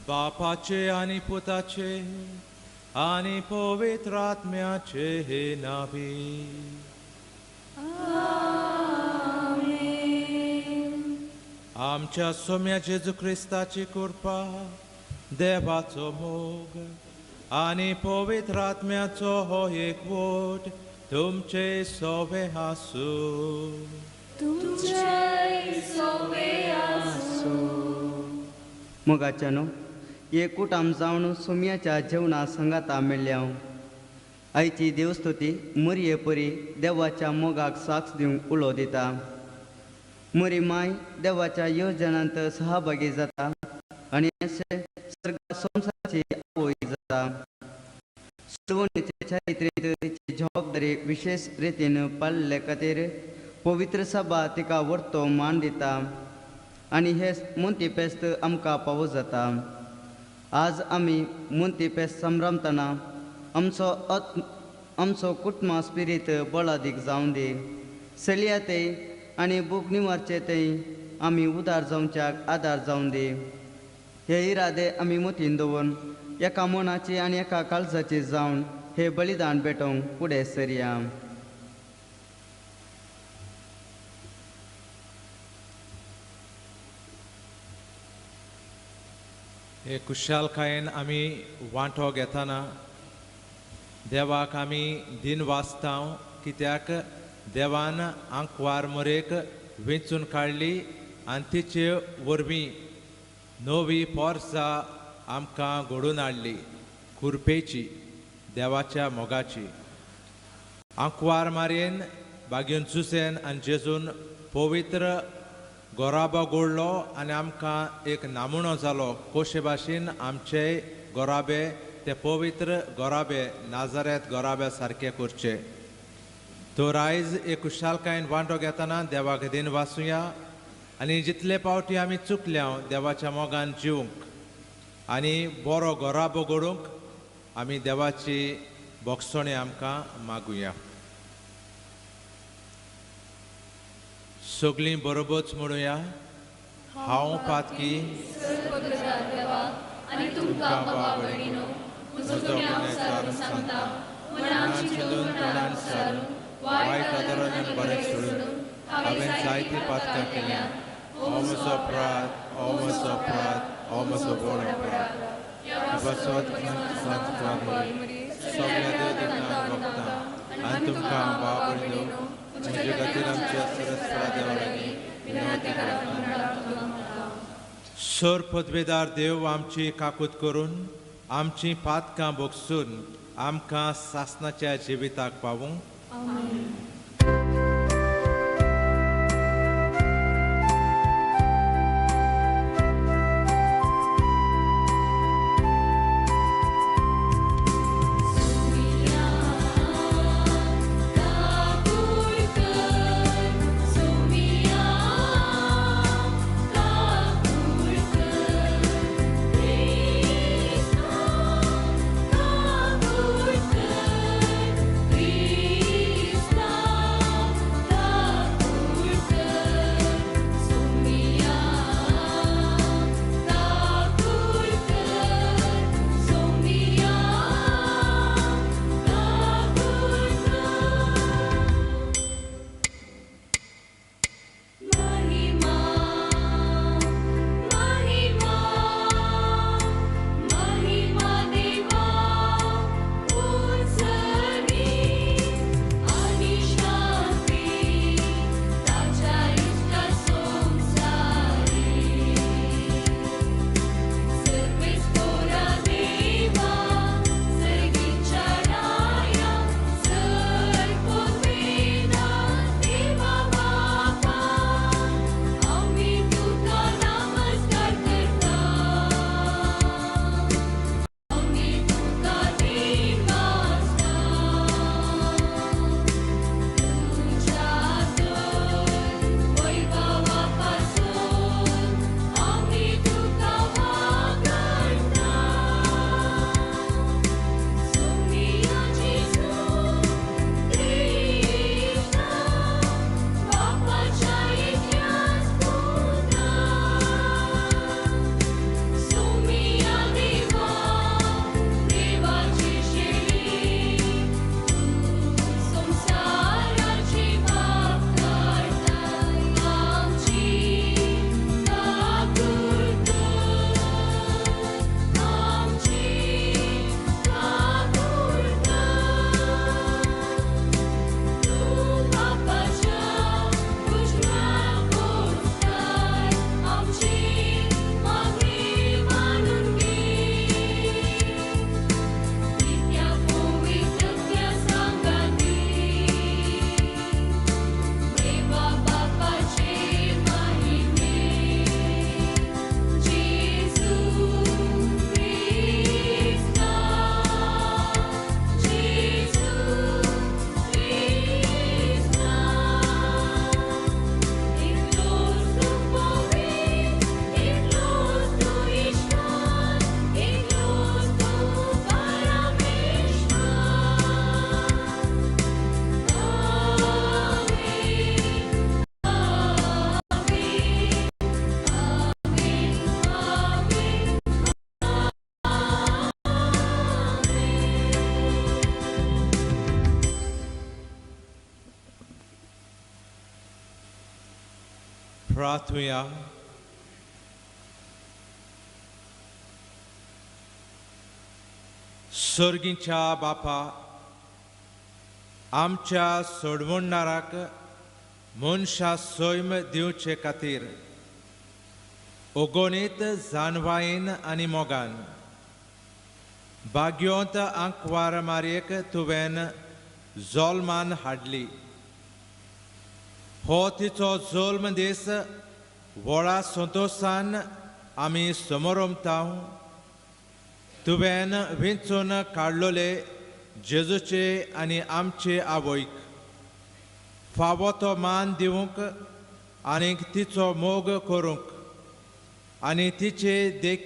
बापाचे आनी पुताचे आनी पवित्र आत्म्याचे नांवी. आमच्या सोम्या जेजू क्रिस्ताची कृपा, देवाचो मोग आनी पवित्र आत्म्याचो हो एकवट तुमचे सोवे आसूं. तुमचे सोवे आसूं. मोगाच्यानो, एकूट आम जावन सोम्याच्या जेवणा संगाता मेळ्ळ्या. आयची देवस्तुती मरये परी देवाच्या मोगाक साक्ष दिवंक उलो दिता. मरी माय देवाच्या योजनांत सहभागी जाता आनी अशें सर्ग संवसाराची आवय जाता. सुवणेचे चरित्रेंत तिची जबाबदारी विशेष रितीन पाळिल्ले खातीर पवित्र सभा तिका व्हडतो मान दिता आनी हे मोंती फेस्त आमकां पावो जाता. आज आमी मोंती फेस्त संभ्रमतना आमचो कुटुंबा स्पिरीत बळादीक जावन दी. चलया ते आनी भूक निवारचे ते आमी उदार जावच्याक आदार जावन दी. हे इरादे आमी मतीन दवरून एका मनाची आनी एका काळजाची जावन हे बलिदान भेटोवंक फुडें सरया. हे कुशालकायेन आमी वांटो घेतना देवाक आमी दिन वाचता, कित्याक देवान आंकवार मोरेक वेंचून काडली आनी तिचे वरवीं नवी पोरसां आमकां घडोवन हाडली, कुरपेची, देवाच्या मोगाची. आंकवार मारयेन बागेन जुसेन आनी जेजून पवित्र गोराबो गोडलो आनी आमकां एक नामुणो जालो. कोशे भाशेन आमचे गोराबे ते पवित्र गोराबे नाजारेत गोराब्या सारके करचे. तर आयज एक कुशालकायेन वांटो घेतना देवाक दिन वाचुया आनी जितले पावटी आमी चुकल्या देवाच्या मोगान जिवंक आनी बरो गोराबो घडोवंक आमी देवाची बोगसणी आमकां मागुया. सगळीं बरोबरच म्हणुया, हांव पातकी आनी तुमकां बाबा भयणीनो म्हजो गुन्यांव सारून सांगता, मनान चिंतून तोंडान सारून वायट आदरान बरें सोडून हांवें जायतीं पातकां केल्या. हो म्हजो अपराध, हो म्हजो अपराध, हो म्हजो व्हड अपराध. सगळ्या देवतांक भोगता आनी तुमकां बाबा भयणीनो म्हजे खातीर आमच्या सरस्वरा देवा लागीं विनवती करता. सर पदवेदार देव आमची काकूत करून आमची पातकां भोगसून आमकां सासनाच्या जिविताक पावूं. Please. प्रार्थुया. सर्गीच्या बापा, आमच्या सोडवणणाराक मनशा सैम दिवचे खातीर अगणीत जानवायेन आनी मोगान भाग्योंत आंकवार मारयेक तुवें जल्मान हाडली. हो तिचो जल्म दीस व्हडा संतोशान आमी समोरमता. तुवें विंचून काडलोले जेजूचे आनी आमचे आवयक फावो तो मान दिवंक आनीक तिचो मोग करूंक आनी तिचे देख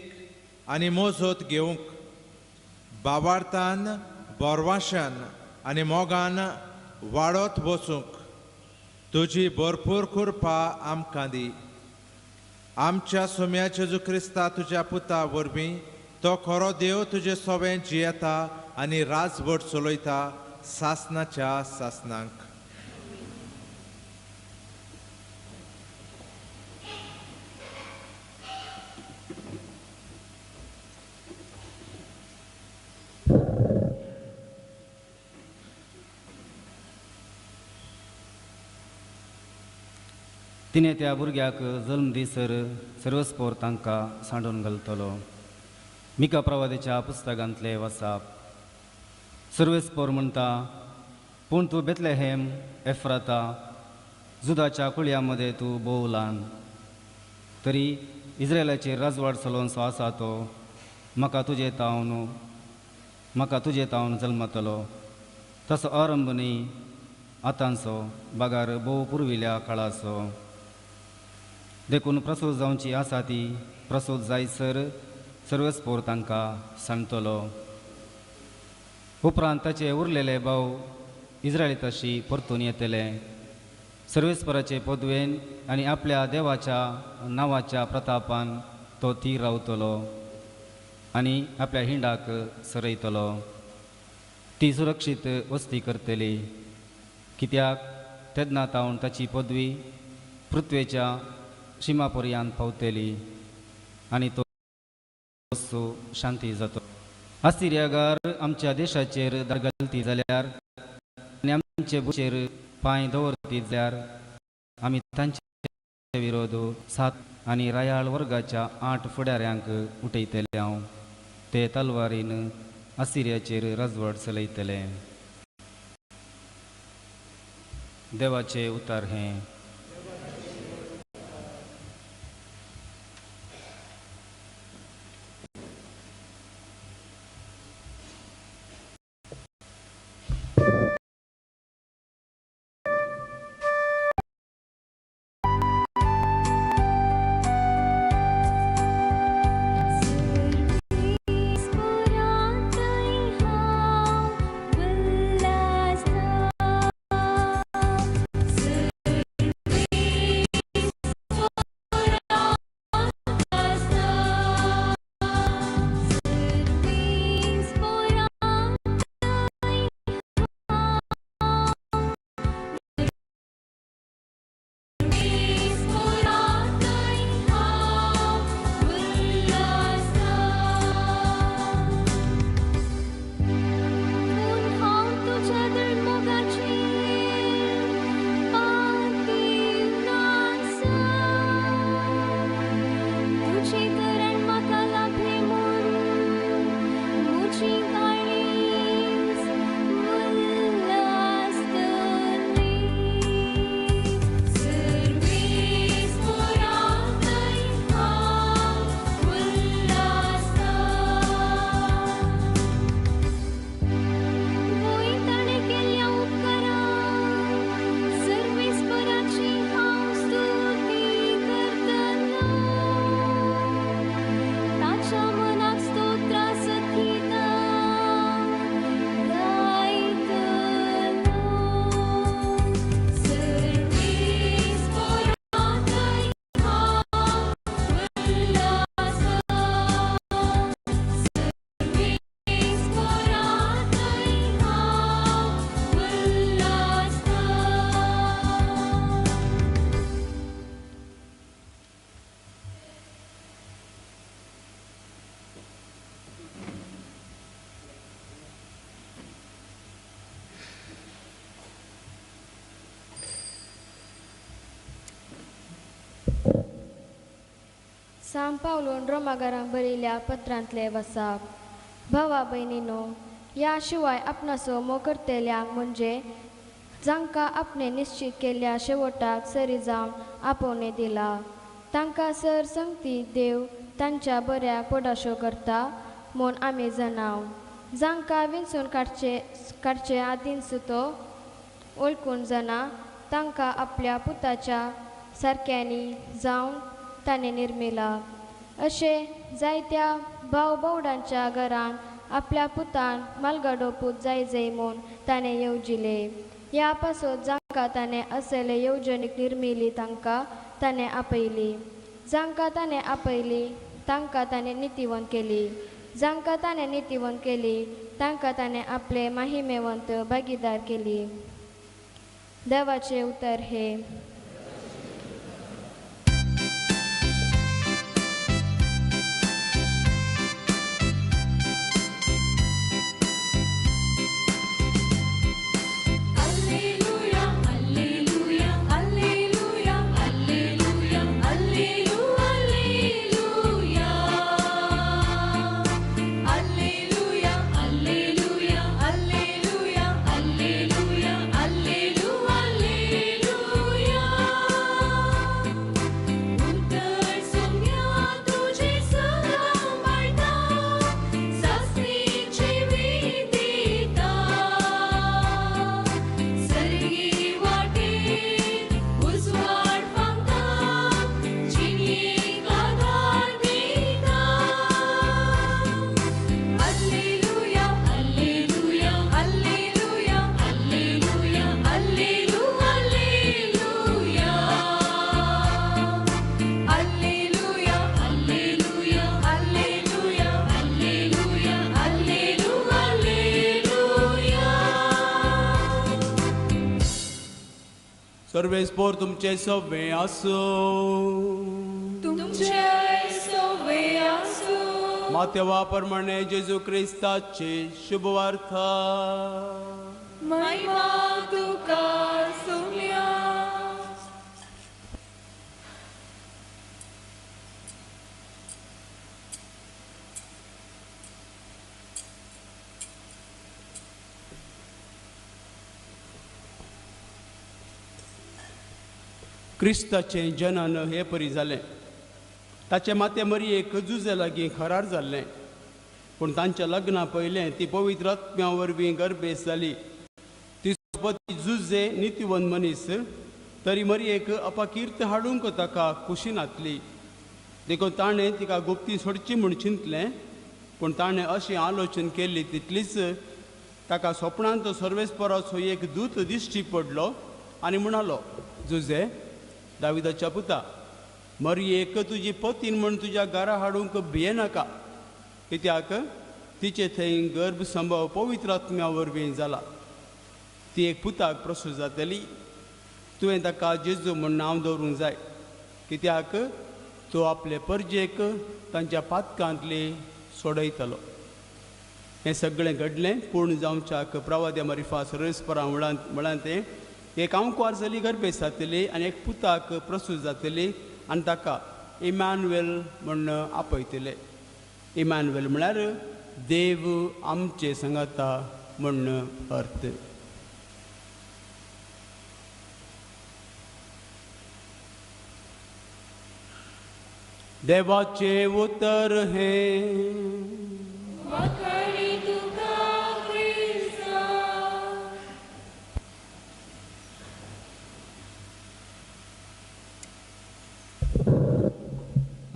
आनी मोजोत घेवंक बाबार्थान बोरवाशान आनी मोगान वाडत वचूंक तुजी भरपूर कृपा आमकां दी. आमच्या सोम्या जेजू क्रिस्ता तुज्या पुता वरवीं तो खरो देव तुजे सोवें जियेता आनी राजवट चलयता सासनाच्या सासनांक. तिणें त्या भुरग्याक जल्म दिसर सर्वस्पोर तांकां सांडून घालतलो. मिका प्रवादेच्या पुस्तकांतले वसाप. सर्वेस्पोर म्हणटा, पूण तूं बेतलेहेम एफ्राता जुदाच्या कुळया मदें तूं भोव ल्हान, तरी इस्रायलाचेर राजवाड चलोवचो आसा तो म्हाका तुजे तावन जल्मतलो. तसो आरंभ न्ही आतांचो बागार भोव पुर्विल्ल्या काळाचो. देखून प्रसूत जावची आसा ती प्रसूत जायसर सर्वस्पोर तांकां सांगतलो. उपरांत ताचे उरलेले भाव इस्रायलिताशी परतून येतले. सर्वेस्पराचे पदवेन आनी आपल्या देवाच्या नांवाच्या प्रतापान तो थीर रावतलो आनी आपल्या हिंडाक सरयतलो. ती सुरक्षीत वस्ती करतली, कित्याक तेन्ना तावन ताची पदवी पृथ्वेच्या शिमा पर्यंत पावतली आनी तो शांती जातो. आसिर्यागार आमच्या देशाचेर घालती जाल्यार आनी आमचे भुचेर पांय दवरती जाल्यार आमी तांचे विरोध 7 आनी रायाळ वर्गाच्या 8 फुडाऱ्यांक उठयतले. हांव ते तलवारीन आसिर्याचेर राजवट चलयतले. देवाचे उतार हें. सांव पावलून रोमागारां बरयल्या पत्रांतले वसाप. भावा भयणीनो, ह्या शिवाय आपणाचो मोग करतल्यांक म्हणजे जांकां आपणे निश्चित केल्ल्या शेवटाक सरी जावन आपोवणें दिला तांकां सर संगती देव तांच्या बऱ्याक पडाशो करता म्हूण आमी जाणाव. जांकां विंचून काडचे काडचे आदींच तो वळखून जाणा तांकां आपल्या पुताच्या सारक्यांनी जावन ताणें निर्मिला. अशें जायत्या भाव भावडांच्या घरान आपल्या पुतान मालगाडो पूत जाय जाय म्हूण ताणें येवजिलें. ह्या पासत जांकां ताणें असले येवजणीक निर्मिली तांकां ताणें आपयली. जांकां ताणें आपयली तांकां ताणें नितीवंत केली. जांकां ताणें नितीवंत केली तांकां ताणें आपले माहिमेवंत भागीदार केली. देवाचें उतर हें. सर्वेस्पोर तुमचे सवे आसूं. तुमचे सवे आसूं. मातेवा प्रमाणे जेजू क्रिस्ताची शुभवार्ता. महिमा तुका सुम्या. क्रिस्ताचें जनन हे परी जालें. ताचें माते मरयेक जुजे लागीं खरार जाल्लें, पूण तांच्या लग्ना पयलें ती पवित्र आत्म्या वरवीं गर्भेस जाली. ती पती जुजे नितीवंत मनीस तरी मरयेक अपाकीर्त हाडूंक ताका खुशी नातली. देखून ताणें तिका गुप्ती सोडची म्हूण चिंतलें, पूण ताणें अशी आलोचन केल्ली तितलीच ताका सोपणांत सर्वेस्पराचो एक दूत दिश्टी पडलो आनी म्हणालो, जुजे दाविदाच्या पुता, मरयेक तुजी पतीन म्हूण तुज्या घरा हाडूंक भियेनाका, कित्याक तिचे थंय गर्भ संभव पवित्र आत्म्या वरवीं जाला. ती एक पुताक प्रसूत जातली, तुवें ताका जेजू म्हूण नांव दवरूंक जाय, कित्याक तो आपले परजेक तांच्या पातकांतली सोडयतलो. हें सगळें घडलें पूर्ण जावच्याक प्रवाद्या मरिफा सर्वेस्परा म्हळां तें एक आंकवार चली गर्भेस जातली आनी एक पुताक प्रसूत जातली आनी ताका इमानुएल म्हूण आपयतले. इमानुएल म्हळ्यार देव आमचे सांगाता म्हूण अर्थ. देवाचें उतर हें.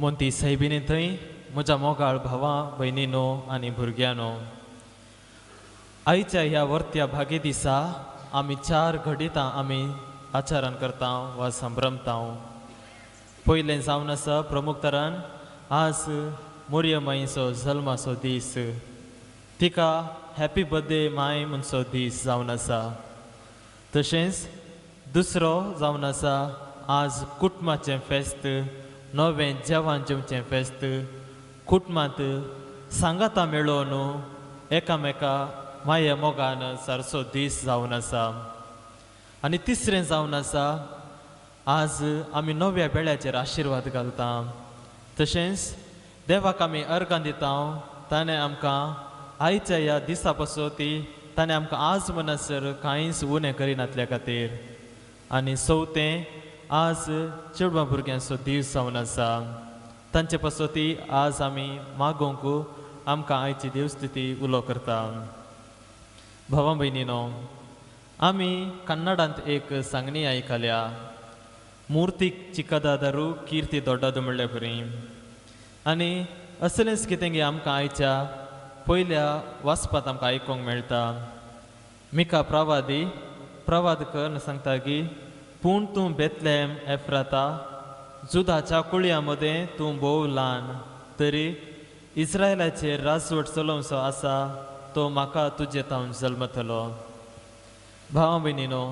मोंती सायबिणी थंय म्हज्या मोगाळ भावा भयणीनो आनी भुरग्यांनो, आयच्या ह्या वर्त्या भागी दिसा आमी चार घडितां आमी आचरण करता वा संभ्रमता. पयलें जावन आसा प्रमुख तरान आज मोरयमाईचो जल्माचो दीस, तिका हॅपी बर्थडे my म्हणचो दीस जावन आसा. तशेंच दुसरो जावन आसा आज कुटुंबाचें फेस्त, नवें जेवण जेवचें फेस्त. कुटुंबांत सांगाता मेळोवन एकामेका माये मोगान सारसो दीस जावन आसा. आनी तिसरें जावन आसा आज आमी नव्या बेळ्याचेर आशिर्वाद घालता. तशेंच देवाक आमी अर्गां दिता ताणें आमकां आयच्या ह्या दिसा पासून ताणें आमकां आज म्हणसर कांयच उणें करिनातल्या खातीर. आनी चवथें आज चेडवां भुरग्यांचो दीस जावन आसा तांचे पासून आज आमी मागोवंक आमकां आयची देवस्थिती उलो करता. भावा भयणीनो, आमी कन्नडांत एक सांगणी आयकल्या, मूर्ती चिकदादारू किर्ती दोड्डादू म्हणल्या बरी. आनी असलेंच कितें आमकां आयच्या पयल्या वाचपांत आमकां आयकूंक मेळटा. मिका प्रवादी प्रवाद करून सांगता की पूण तूं बेतलेम एफ्राता जुदाच्या कुळयां मदें तूं भोव ल्हान तरी इस्रायलाचेर राजवट चलोवचो आसा तो म्हाका तुजे तावन जल्मतलो. भावा भयणीनो,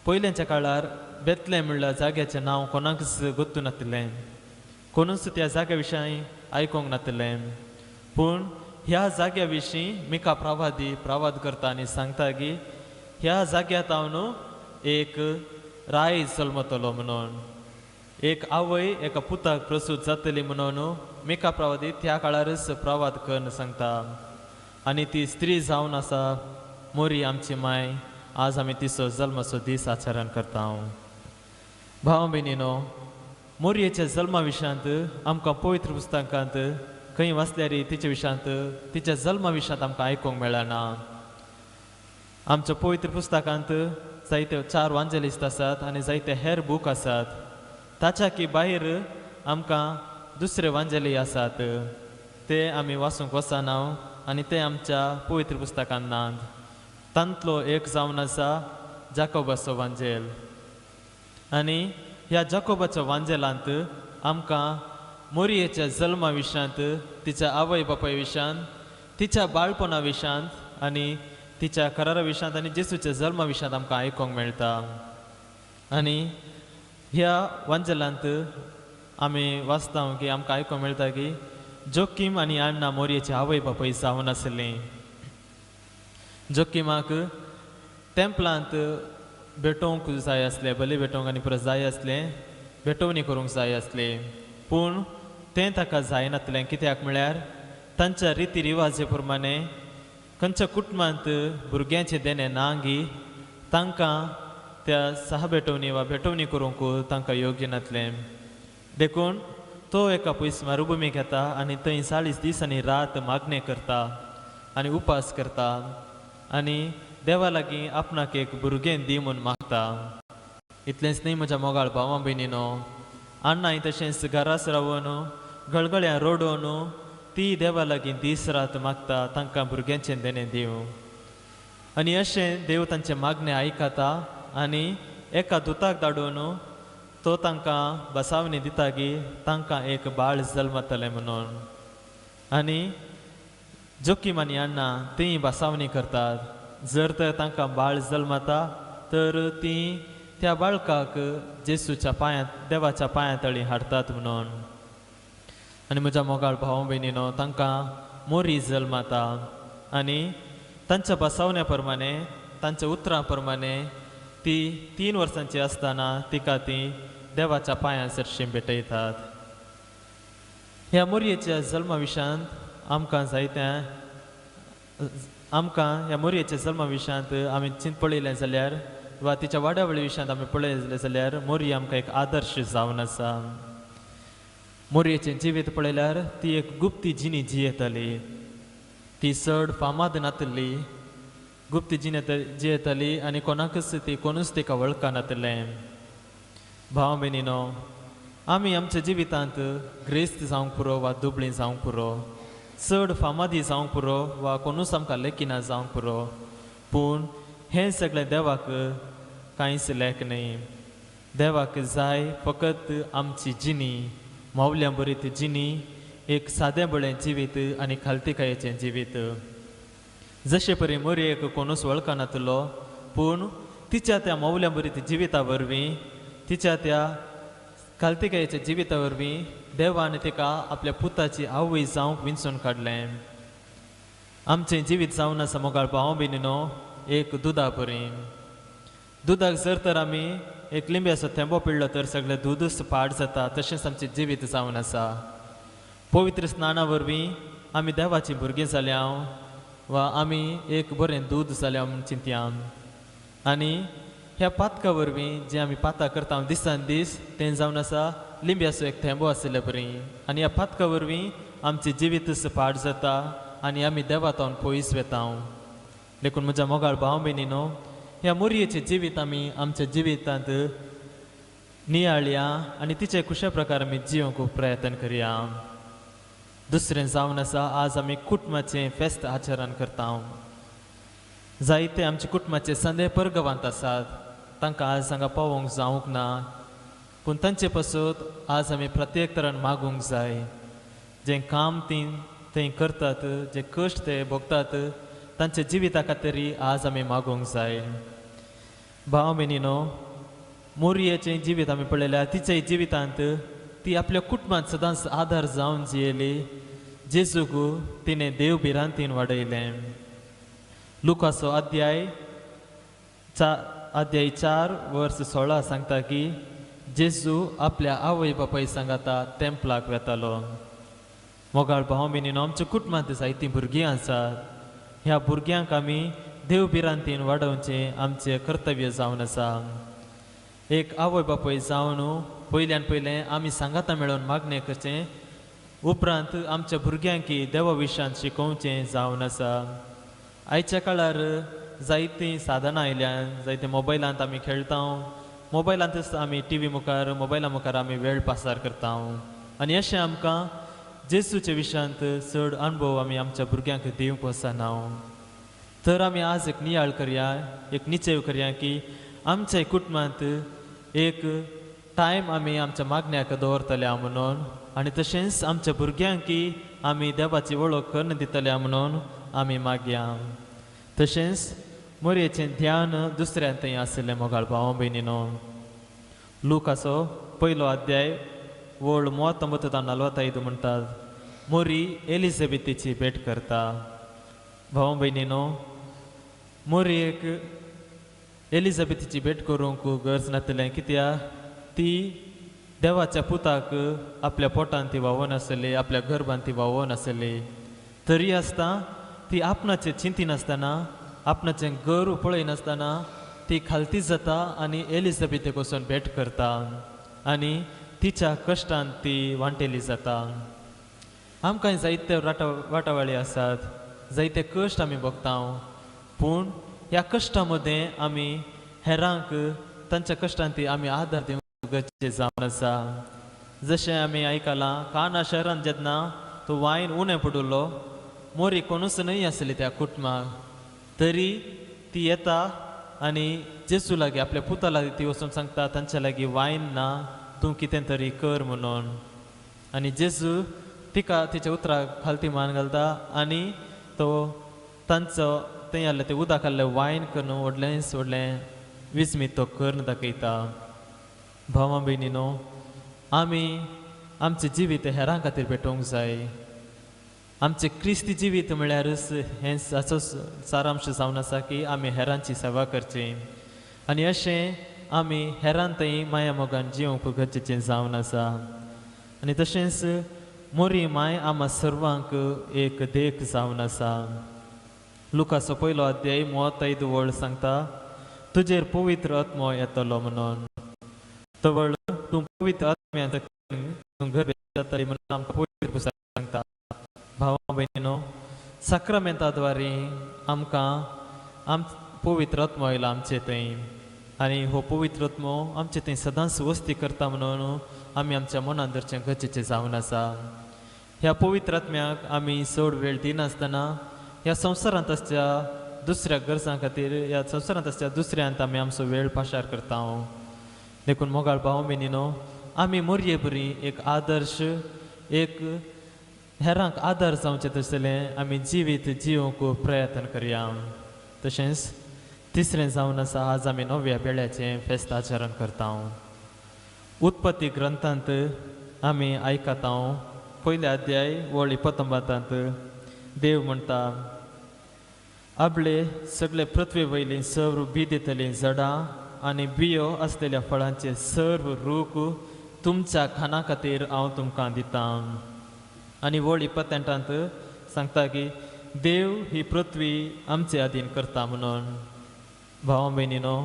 पयल्याच्या काळार बेतलेम म्हणल्यार जाग्याचें नांव कोणाकच गोत्तू नातिल्लें, कोणूच त्या जाग्या विशीं आयकूंक नातिल्लें. पूण ह्या जाग्या विशीं मिका प्रवादी प्रवाद करता आनी सांगता की ह्या जाग्या तावन एक राय जल्मतलो म्हणून, एक आवय एका पुताक प्रसूत जातली म्हणून मिका प्रवादी त्या काळारच प्रवाद करून सांगता. आनी ती स्त्री जावन आसा मोरी आमची माय, आज आमी तिचो जल्माचो दीस आचरण करता. भाव भयणीनो, मोरयेच्या जल्मा विशयांत आमकां पवित्र पुस्तकांत खंय वाचल्यार तिच्या विशयांत तिच्या जल्मा विशयांत आमकां आयकूंक मेळना. आमच्या पवित्र पुस्तकांत जायते 4 वांजेलिस्त आसात आनी जायते हेर बूक आसात, ताच्या की भायर आमकां दुसरे वांजेली आसात ते आमी वाचूंक वचना आनी ते आमच्या पवित्र पुस्तकांत नात. तांतलो एक जावन आसा जाकोबाचो वांजेल. आनी ह्या जाकोबाच्या वांजेलांत आमकां मोरयेच्या जल्मा विशयांत, तिच्या आवय बापाय विशयांत, तिच्या बाळपणा विशयांत आनी तिच्या करारा विशयांत आनी जेसूच्या जल्मा विशयांत आमकां आयकूंक मेळटा. आनी ह्या वांजेलांत आमी वाचता की आमकां आयकूंक मेळटा की जोकीम आनी अण्णा मोरयेची आवय बापाय जावन आसलीं. जोकीमाक टेम्पलांत भेटोवंक जाय आसलें, बली भेटोवंक आनी परत जाय आसलें, भेटोवणी करूंक जाय आसली, पूण तें ताका जायनातलें. कित्याक म्हळ्यार तांच्या रिती रिवाजे प्रमाणे खंयच्या कुटुंबांत भुरग्यांचें देणें नांगी तांकां त्या सहा भेटोवणी वा भेटोवणी करूंक तांकां योग्य नातलें. देखून तो एका पयस मरुभुमीक येता आनी थंय 40 दीस आनी रात मागणें करता आनी उपास करता आनी देवा लागीं आपणाक एक भुरगें दी म्हूण मागता. इतलेंच न्हय म्हज्या मोगाळ भावा भयणीनो, अण्णाय तशेंच घरास रावन गळगळ्यां रडोवन ती देवा लागीं दीस रात मागता तांकां भुरग्यांचें देणें दिवं. आनी अशें देव तांचें मागणें आयकता आनी एका दुताक धाडून तो तांकां बसावणी दिता की तांकां एक बाळ जल्मतलें म्हणून. आनी जोकीम आनी अण्णा तीं बसावणी करतात. जर तर तांकां बाळ जल्मता तर तीं त्या बाळकाक जेसूच्या पांयां देवाच्या पांयां तळी हाडटात म्हणून. आनी म्हज्या मोगाळ भाव भयणीनो, तांकां मोरी जल्मता आनी तांच्या बसावण्या प्रमाणे तांच्या उतरां प्रमाणे ती 3 वर्सांची आसतना तिका ती देवाच्या पांयां सरशीं भेटयतात. ह्या मोरयेच्या जल्मा विशयांत आमकां जायत्या आमकां ह्या मोरयेच्या जल्मा विशयांत आमी चिंत पळयलें जाल्यार वा तिच्या वाड्यावळी विशयांत आमी पळयलें जाल्यार मोरी आमकां एक आदर्श जावन आसा. मोरयेचें जिवीत पळयल्यार ती एक गुप्ती जिणी जियेताली, ती चड फामाद नातिल्ली, गुप्ती जिणे जियेताली आनी कोणाकच ती कोणूच तिका वळखनातिल्लें. भाव भयणीनो, आमी आमच्या जिवितांत ग्रेस्त जावंक पुरो वा दुबळी जावंक पुरो, चड फामादी जावंक पुरो वा कोणूच आमकां लेखिना जावंक पुरो, पूण हें सगळें देवाक कांयच लेख न्हय. देवाक जाय फकत आमची जिणी, मावल्यां बरीत जिणी, एक सादें बळें जिवीत आनी खालतीकायेचें जिवीत. जशे परी मोरयेक कोणूच वळखनातलो, पूण तिच्या त्या मावल्यां बरीत जिविता वरवीं, तिच्या त्या खालतीकायेच्या जिविता वरवीं देवान तिका आपल्या पुताची आवय जावंक विंचून काडलें. आमचें जिवीत जावन आसा मोगाळ भाव भयणीनो एक दुदा परी. दुदाक जर तर आमी एक लिंब्याचो थेंबो पिळ्ळो तर सगळें दूदच पाड जाता, तशेंच आमचें जिवीत जावन आसा. पवित्र स्नाना वरवीं आमी देवाचीं भुरगीं जाल्या वा आमी एक बरें दूद जाल्या म्हूण चिंतया. आनी ह्या पातका वरवीं जें आमी पातां करता दिसान दीस तें जावन आसा लिंब्याचो एक थेंबो आशिल्ले परी. आनी ह्या पातका वरवीं आमचें जिवीतच पाड जाता आनी आमी देवा तावन पयस वेता. देखून म्हज्या मोगाळ भाव भयणीनो, ह्या मोरयेचें जिवीत आमी आमच्या जिवितांत नियाळया आनी तिचे कुशा प्रकार आमी जिवंक प्रयत्न करया. दुसरें जावन आसा आज आमी कुटुंबाचें फेस्त आचरण करता. जायते आमच्या कुटुंबाचे संदे परगवांत आसात, तांकां आज हांगा पावोवंक जावंक ना, पूण तांचे पासत आज आमी प्रत्येक तरान मागूंक जाय. जें काम ती थंय करतात, जे कश्ट ते भोगतात, तांच्या जिविता खातीर आज आमी मागूंक जाय. भाव भयणीनो, मोरयेचें जिवीत आमी पळयल्यार तिच्या जिवितांत ती आपल्या कुटुंबांत सदांच आदार जावन जियेली. जेजूक तिणें देव भिरांतीन वाडयलें. लुकाचो अध्याय अध्याय 4 वर्स 16 सांगता की जेजू आपल्या आवय बापाय सांगाता तेम्पलाक वेतालो. मोगाळ भाव भयणीनो, आमच्या कुटुंबांत जायतीं भुरगीं आसात. ह्या भुरग्यांक आमी देव भिरांतीन वाडोवचें आमचें कर्तव्य जावन आसा. एक आवय बापूय जावन पयल्यान पयलें आमी सांगाता मेळून मागणें करचें, उपरांत आमच्या भुरग्यांक देवा विशयांत शिकोवचें जावन आसा. आयच्या काळार जायतीं साधनां आयल्यान, जायते मोबायलांत आमी खेळटा, मोबायलांतच आमी टी व्ही मुखार, मोबायला मुखार आमी वेळ पासार करता. आनी अशें आमकां जेजूच्या विशयांत चड अणभव आमी आमच्या भुरग्यांक दिवंक वचना. तर आमी आज एक नियाळ करया, एक निचेव करया की आमच्या कुटुंबांत एक टायम आमी आमच्या मागण्याक दवरतले म्हणून, आनी तशेंच आमच्या भुरग्यांकी आमी देवाची वळख करून दितले म्हणून आमी मागया. तशेंच मोरयेचें ध्यान दुसऱ्यान थंय आशिल्लें मोगाळ भाव भयणीनो. लुकाचो 1 अध्याय वळ 39-45 म्हणटात, मोरी एलिझाबेथीची भेट करता. भाव भयणीनो, मोरयेक एलिझाबेथीची भेट करूंक गरज नासलें, कित्याक ती देवाच्या पुताक आपल्या पोटान ती व्हांवोन आसली, आपल्या गर्भान ती व्हांवोन आसली. तरी आसता ती आपणाचें चिंतिनासतना, आपणाचें गर्व पळयनासतना ती खालती जाता आनी एलिझाबेथीक वचून भेट करता आनी तिच्या कश्टान ती वांटेली जाता. आमकां जायते वाटावाळी आसात, जायते कश्ट आमी भोगता, पूण ह्या कश्टां मदें आमी हेरांक तांच्या कश्टान ती आमी आदार दिवंक गरजेचें जावन आसा. जशें आमी आयकलां, काना शहरांत जेन्ना तो वायन उणें पडिल्लो, मोरी कोणूच न्हय आसली त्या कुटुंबाक, तरी ती येता आनी जेजू लागीं आपल्या पुता लागीं ती वचून सांगता, तांच्या लागीं वायन ना, तूं कितें तरी कर म्हणून. आनी जेजू तिका तिच्या उतराक खालती मान घालता आनी तो तांचो थंय आसलें तें उदक आहलें वायन करून व्हडलेंच व्हडलें विस्मीत तो करून दाखयता. भावा भयणीनो, आमी आमचें जिवीत हेरां खातीर पेटोवंक जाय. आमचें क्रिस्ती जिवीत म्हळ्यारच हें हाचो सारांश जावन आसा की आमी हेरांची सेवा करची आनी अशें आमी हेरां थंय माया मोगान जिवंक गरजेचें जावन आसा. आनी तशेंच मोरी माय आमा सर्वांक एक देख जावन आसा. लुकाचो 1 अध्याय 35 वळ सांगता, तुजेर पवित्र आत्मो येतलो म्हणून, तवळ तूं पवित्र आत्म्यांत तूं गर्भेस्त जातली म्हणून आमकां पवित्र पुस्तक सांगता. भावा भयणीनो, साक्रामेंता द्वारे आमकां पवित्र आत्मो आयला आमचे थंय आनी हो पवित्र आत्मो आमचे थंय सदांच वस्ती करता म्हणून आमी आमच्या मनान धरचें गरजेचें जावन आसा. ह्या पवित्र आत्म्याक आमी चड वेळ दिनासतना ह्या संवसारांत आसच्या दुसऱ्या गरजां खातीर, ह्या संवसारांत आसच्या दुसऱ्यांत आमी आमचो वेळ पाशार करता. देखून मोगाळ भाव भयणीनो, आमी मोरये बरी एक आदर्श, एक हेरांक आदार जावचें तसलें आमी जिवीत जिवंक प्रयत्न करया. तशेंच तिसरें जावन आसा आज आमी नव्या बेळ्याचें फेस्त आचरण करता. उत्पत्ती ग्रंथांत आमी आयकता, 1 अध्याय वळ 29 देव म्हणटा, आपले सगळे पृथ्वे वयलीं सर्व बी दितलीं झाडां आनी बियो आसलेल्या फळांचे सर्व रूख तुमच्या खाना खातीर हांव तुमकां दितां. आनी वळी पत्यांटांत सांगता की देव ही पृथ्वी आमचे अधीन करता म्हणून. भाव भयणीनो,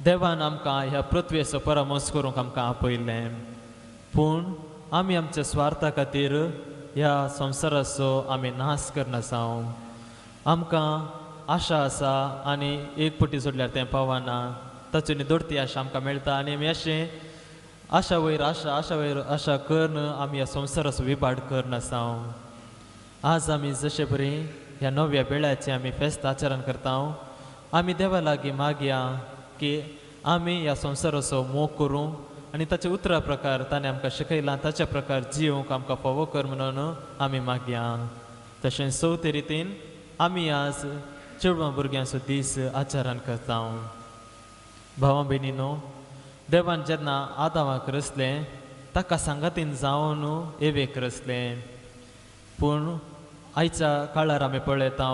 देवान आमकां ह्या पृथ्वेचो परामर्श करूंक आमकां आपयलें, पूण आमी आमच्या स्वार्था खातीर ह्या संवसाराचो आमी नाश करनासाव. आमकां आशा आसा आनी एक पटी सोडल्यार तें पावना, ताचो न्ही दोडती आशा आमकां मेळटा आनी आमी अशें आशा वयर आशा, आशा वयर आशा करून आमी ह्या संवसाराचो विभाड करनासाव. आज आमी जशे परी ह्या नव्या वेळाचें आमी फेस्त आचरण करता, आमी देवा लागीं मागया की आमी ह्या संवसाराचो मोग करूं आनी ताचे उतरा प्रकार ताणें आमकां शिकयलां ताच्या प्रकार जियोंक आमकां फावो कर म्हणून आमी मागया. तशेंच चवथे रितीन आमी आज चेडवां भुरग्यांचो दीस आचरण करता. भावां भयणीनो, देवान जेन्ना आदावाक रचलें ताका सांगातीन जावन एवेक रचलें, पूण आयच्या काळार आमी पळयता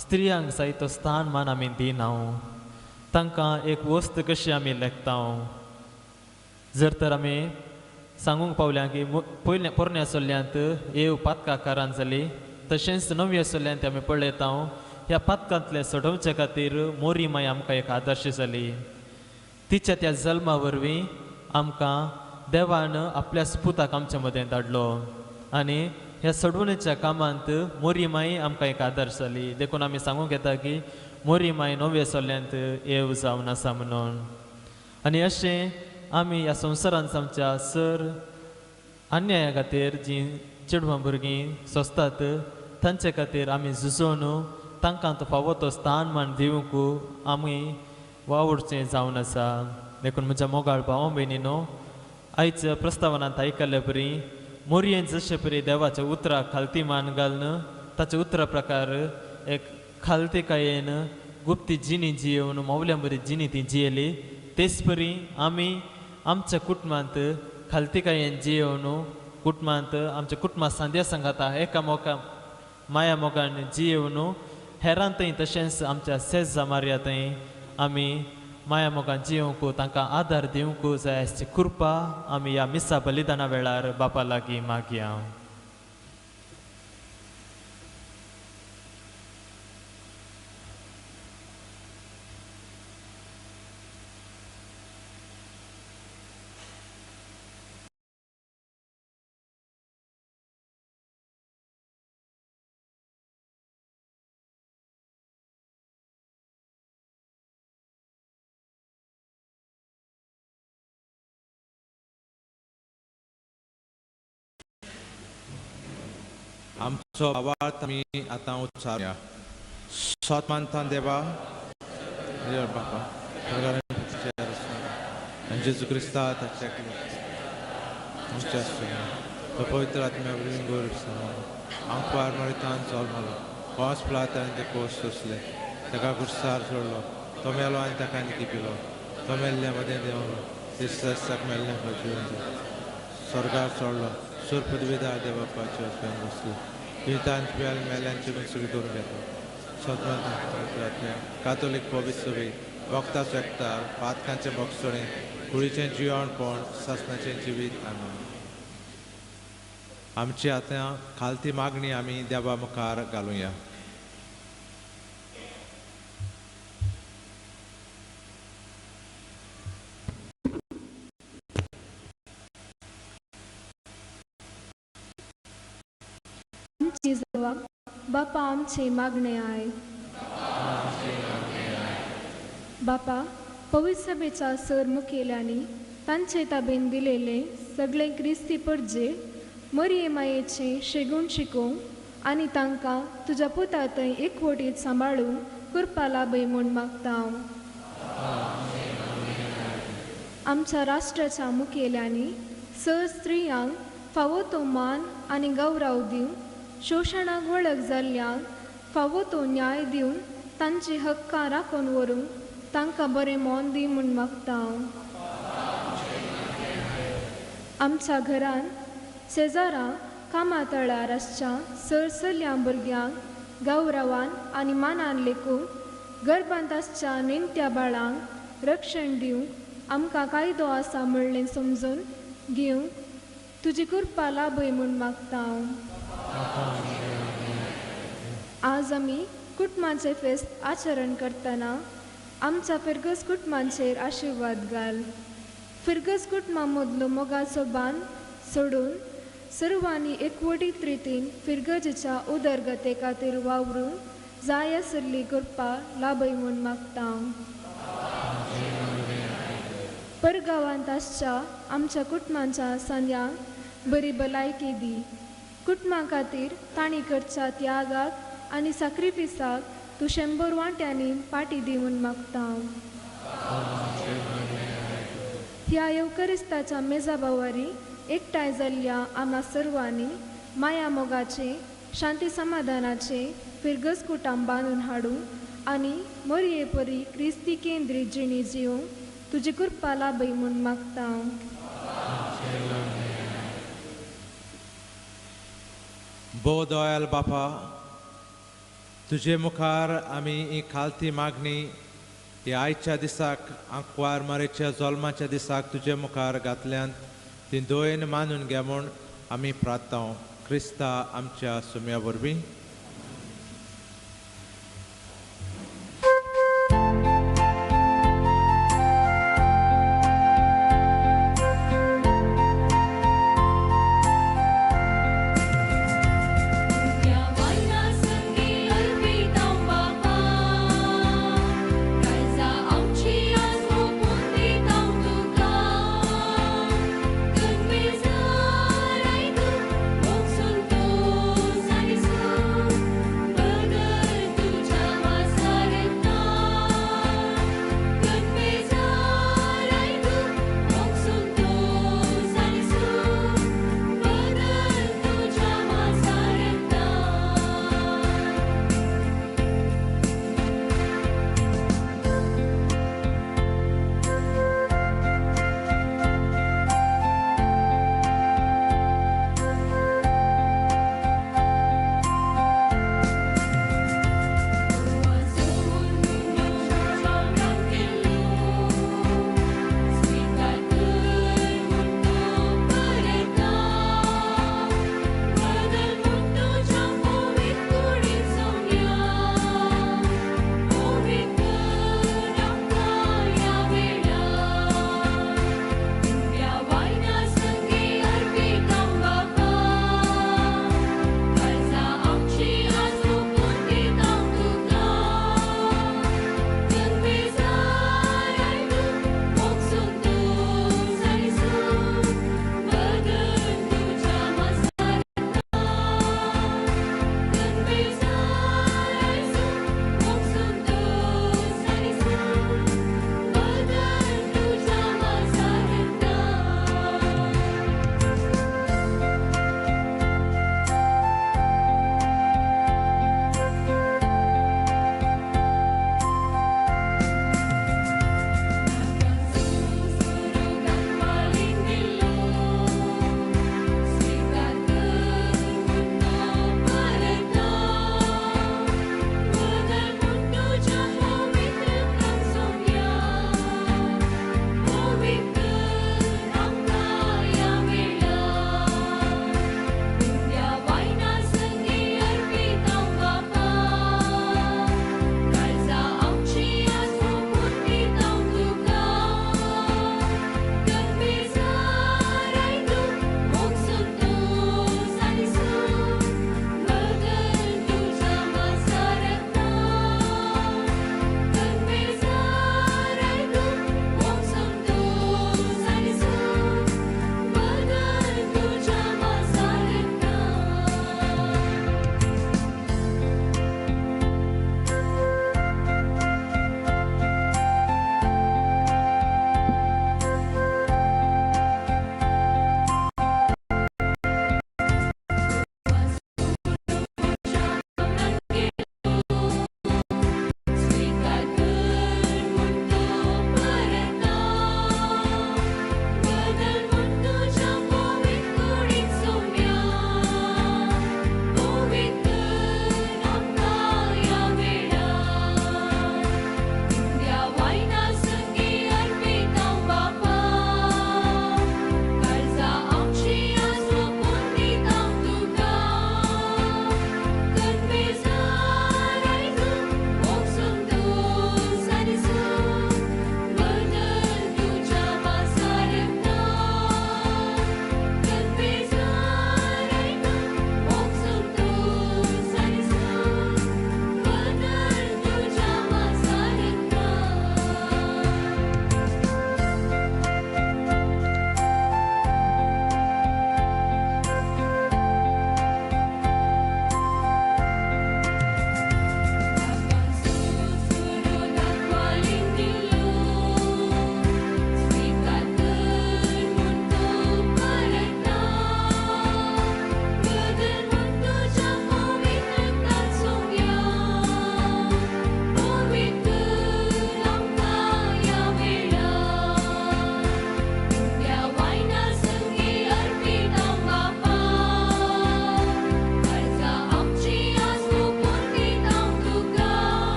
स्त्रियांक जायतो स्थान मान आमी दिना, तांकां एक वस्त कशी आमी लेखता. जर तर आमी सांगूंक पावल्या की पयल्या पोरण्या चल्ल्यांत एव पातकाकारान जाली, तशेंच नव्या चल्ल्यांत आमी पळयता ह्या पातकांतलें सोडोवचे खातीर मोरी माय आमकां एक आदर्श जाली. तिच्या त्या जल्मा वरवीं आमकां देवान आपल्या स्पुताक आमच्या मदें धाडलो आनी ह्या सोडवणेच्या कामांत मोरी माई आमकां एक आदर्श जाली. देखून आमी सांगूंक येता की मोरी माई नव्या चल्ल्यांत एव जावन आसा म्हणून. आनी अशें आमी ह्या संवसारांत आमच्या सर अन्याया खातीर जीं चेडवां भुरगीं सोंसतात तांचे खातीर आमी झुजोवन तांकां तो फावो तो स्थान मान दिवंक आमी वावुरचें जावन आसा. देखून म्हज्या मोगाळ भाव भयणीनो, आयज प्रस्तावनांत आयकल्ले परी मोरयेन जशे परी देवाच्या उतराक खालती मान घालून ताच्या उतरा प्रकार एक खालतीकायेन गुप्ती जिणी जियेवन मोवल्या बरी जिणी ती जियेली, तेच परी आमी आमच्या कुटुंबांत खालतीकायेन जियेवन कुटुंबांत आमच्या कुटुंबा सांद्या सांगाता एकामोका माया मोगान जियेवन हेरांतय तशेंच आमच्या सेजा मार्यातय आमी माया मोगान जियोवंक तांकां आदार दिवंक जाय आसची कृपा आमी ह्या मिसा बलिदाना वेळार बापा लागीं मागया. आमचो आवाज आमी आतां उच्चारुया. सत मानता देवा बापा जेजू क्रिस्ता ताच्या पवित्र आत्म्या आंकवार मरितान जल्मलो, पांच प्लात आनी ते कोस सोंसले, ताका कुर्सार सोडलो, तो मेलो आनी ताका लिपिलो, तो मेल्ल्या मदें देंवलो, तिसऱ्या दिसाक मेल्ल्या स्वर्गार चडलो, सूर पदवीदार देवबापाचे बसलो, जिवितांत मेल्यांची सुरू करून घेतलो. सतमत कातोलीक पवित्र सभे वखदाचो एकतार पातकांचें भोगसणें कुडीचें जिवणपण सासणाचें जिवीत. आमी आमची आतां खालती मागणी आमी देवा मुखार घालुया. बापा आमचे मागणे आहे. बापा, पवित्र सभेच्या सर मुखेल्यांनी तांचे ताबेन दिलेले सगळे क्रिस्ती परजे मरिये मायेचे शेगूण शिकोवंक आनी तांकां तुज्या पुता थंय एकवटीत सांबाळूंक कृपा लाभय म्हूण मागता हांव. आमच्या राष्ट्राच्या मुखेल्यांनी सर स्त्रियांक फावो तो मान आनी गौरव दिवन शोशणाक वळख जाल्ल्यांक फावो तो न्याय दिवन तांची हक्कां राखून व्हरूंक तांकां बरें मन दी म्हूण मागता हांव. आमच्या घरान शेजारा कामा तळार आसच्या सरसरल्या भुरग्यांक गौरवान आनी मानान लेखून गर्भांत आसच्या नेणट्या बाळांक रक्षण दिवंक आमकां कायदो आसा म्हणलें समजून घेवंक तुजी कृपा लाभय म्हूण मागता. आज आमी कुटुंबाचें फेस्त आचरण करतना आमच्या फिरगज कुटुंबांचेर आशिर्वाद घाल. फिरगज कुटुंबा मदलो मोगाचो बांद सोडून सर्वांनी एकवटीत रितीन फिरगजेच्या उदरगते खातीर वावरूंक जाय आसली कृपा लाभय म्हूण मागता. परगांवांत आसच्या आमच्या कुटुंबाच्या सांद्यांक बरी भलायकी दी. कुटुंबा खातीर तांणी करच्या त्यागाक आनी साक्रिफिसाक तूं 100 वांट्यांनी पाटी दी म्हूण मागता. ह्या येवकरिस्ताच्या मेजाबावारी एकठांय जाल्ल्या आमा सर्वांनी माया मोगाचे शांती समाधानाचे फिरगज कुटाम बांदून हाडूंक आनी मरये परी क्रिस्ती केंद्रीत जिणी जिवंक तुजी कृपा लाभय म्हूण मागता. भोव दयाल बापा, तुजे मुखार आमी ही खालती मागणी ह्या आयच्या दिसाक आंकवार मारेच्या जल्माच्या दिसाक तुजे मुखार घातल्यान ती दयेन मानून घे म्हूण आमी प्रार्थना क्रिस्ता आमच्या सुम्या वरवीं. Sunto,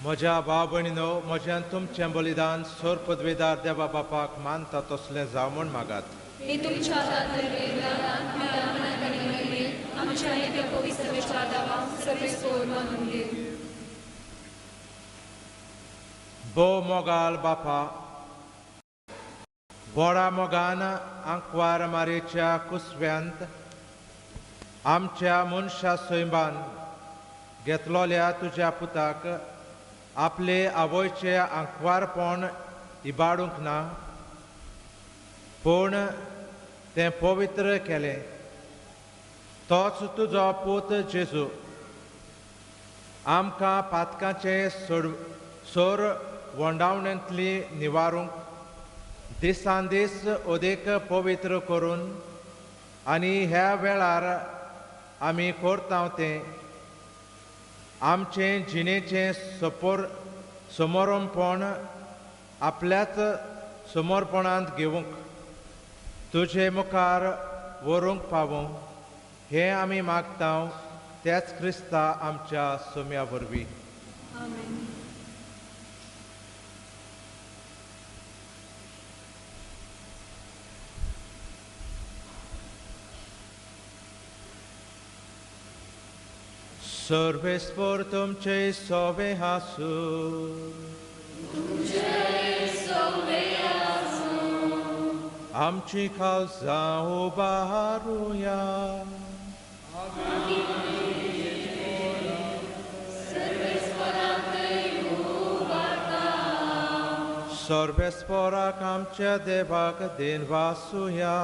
म्हज्या भाव भयणीनो, म्हज्यान तुमचें बलिदान सोर पदवेदार देवा बापाक मानता तसलें जावं म्हूण मागात. भोव मोगाल बापा, बोडा मोगान आंकवार मारेच्या कुसव्यांत आमच्या मनशा सैमान घेतलोल्या तुज्या पुताक आपले आवयचे आंकवारपण इबाडूंक ना, पूण तें पवित्र केलें. तोच तुजो पूत जेजू आमकां पातकांचे सोर वंडावणेंतली निवारूंक दिसान दीस अदीक पवित्र करून आनी ह्या वेळार आमी करता तें आमचें जिणेचें समर्पण आपल्याच समर्पणांत घेवंक तुजे मुखार व्हरूंक पावूं हें आमी मागता त्याच क्रिस्ता आमच्या सोम्या वरवीं. सर्वेस्पर तुमचे सोवे आसूं. आमची काळजां उबारुया. सर्वेस्पराक आमच्या देवाक देन वासुया.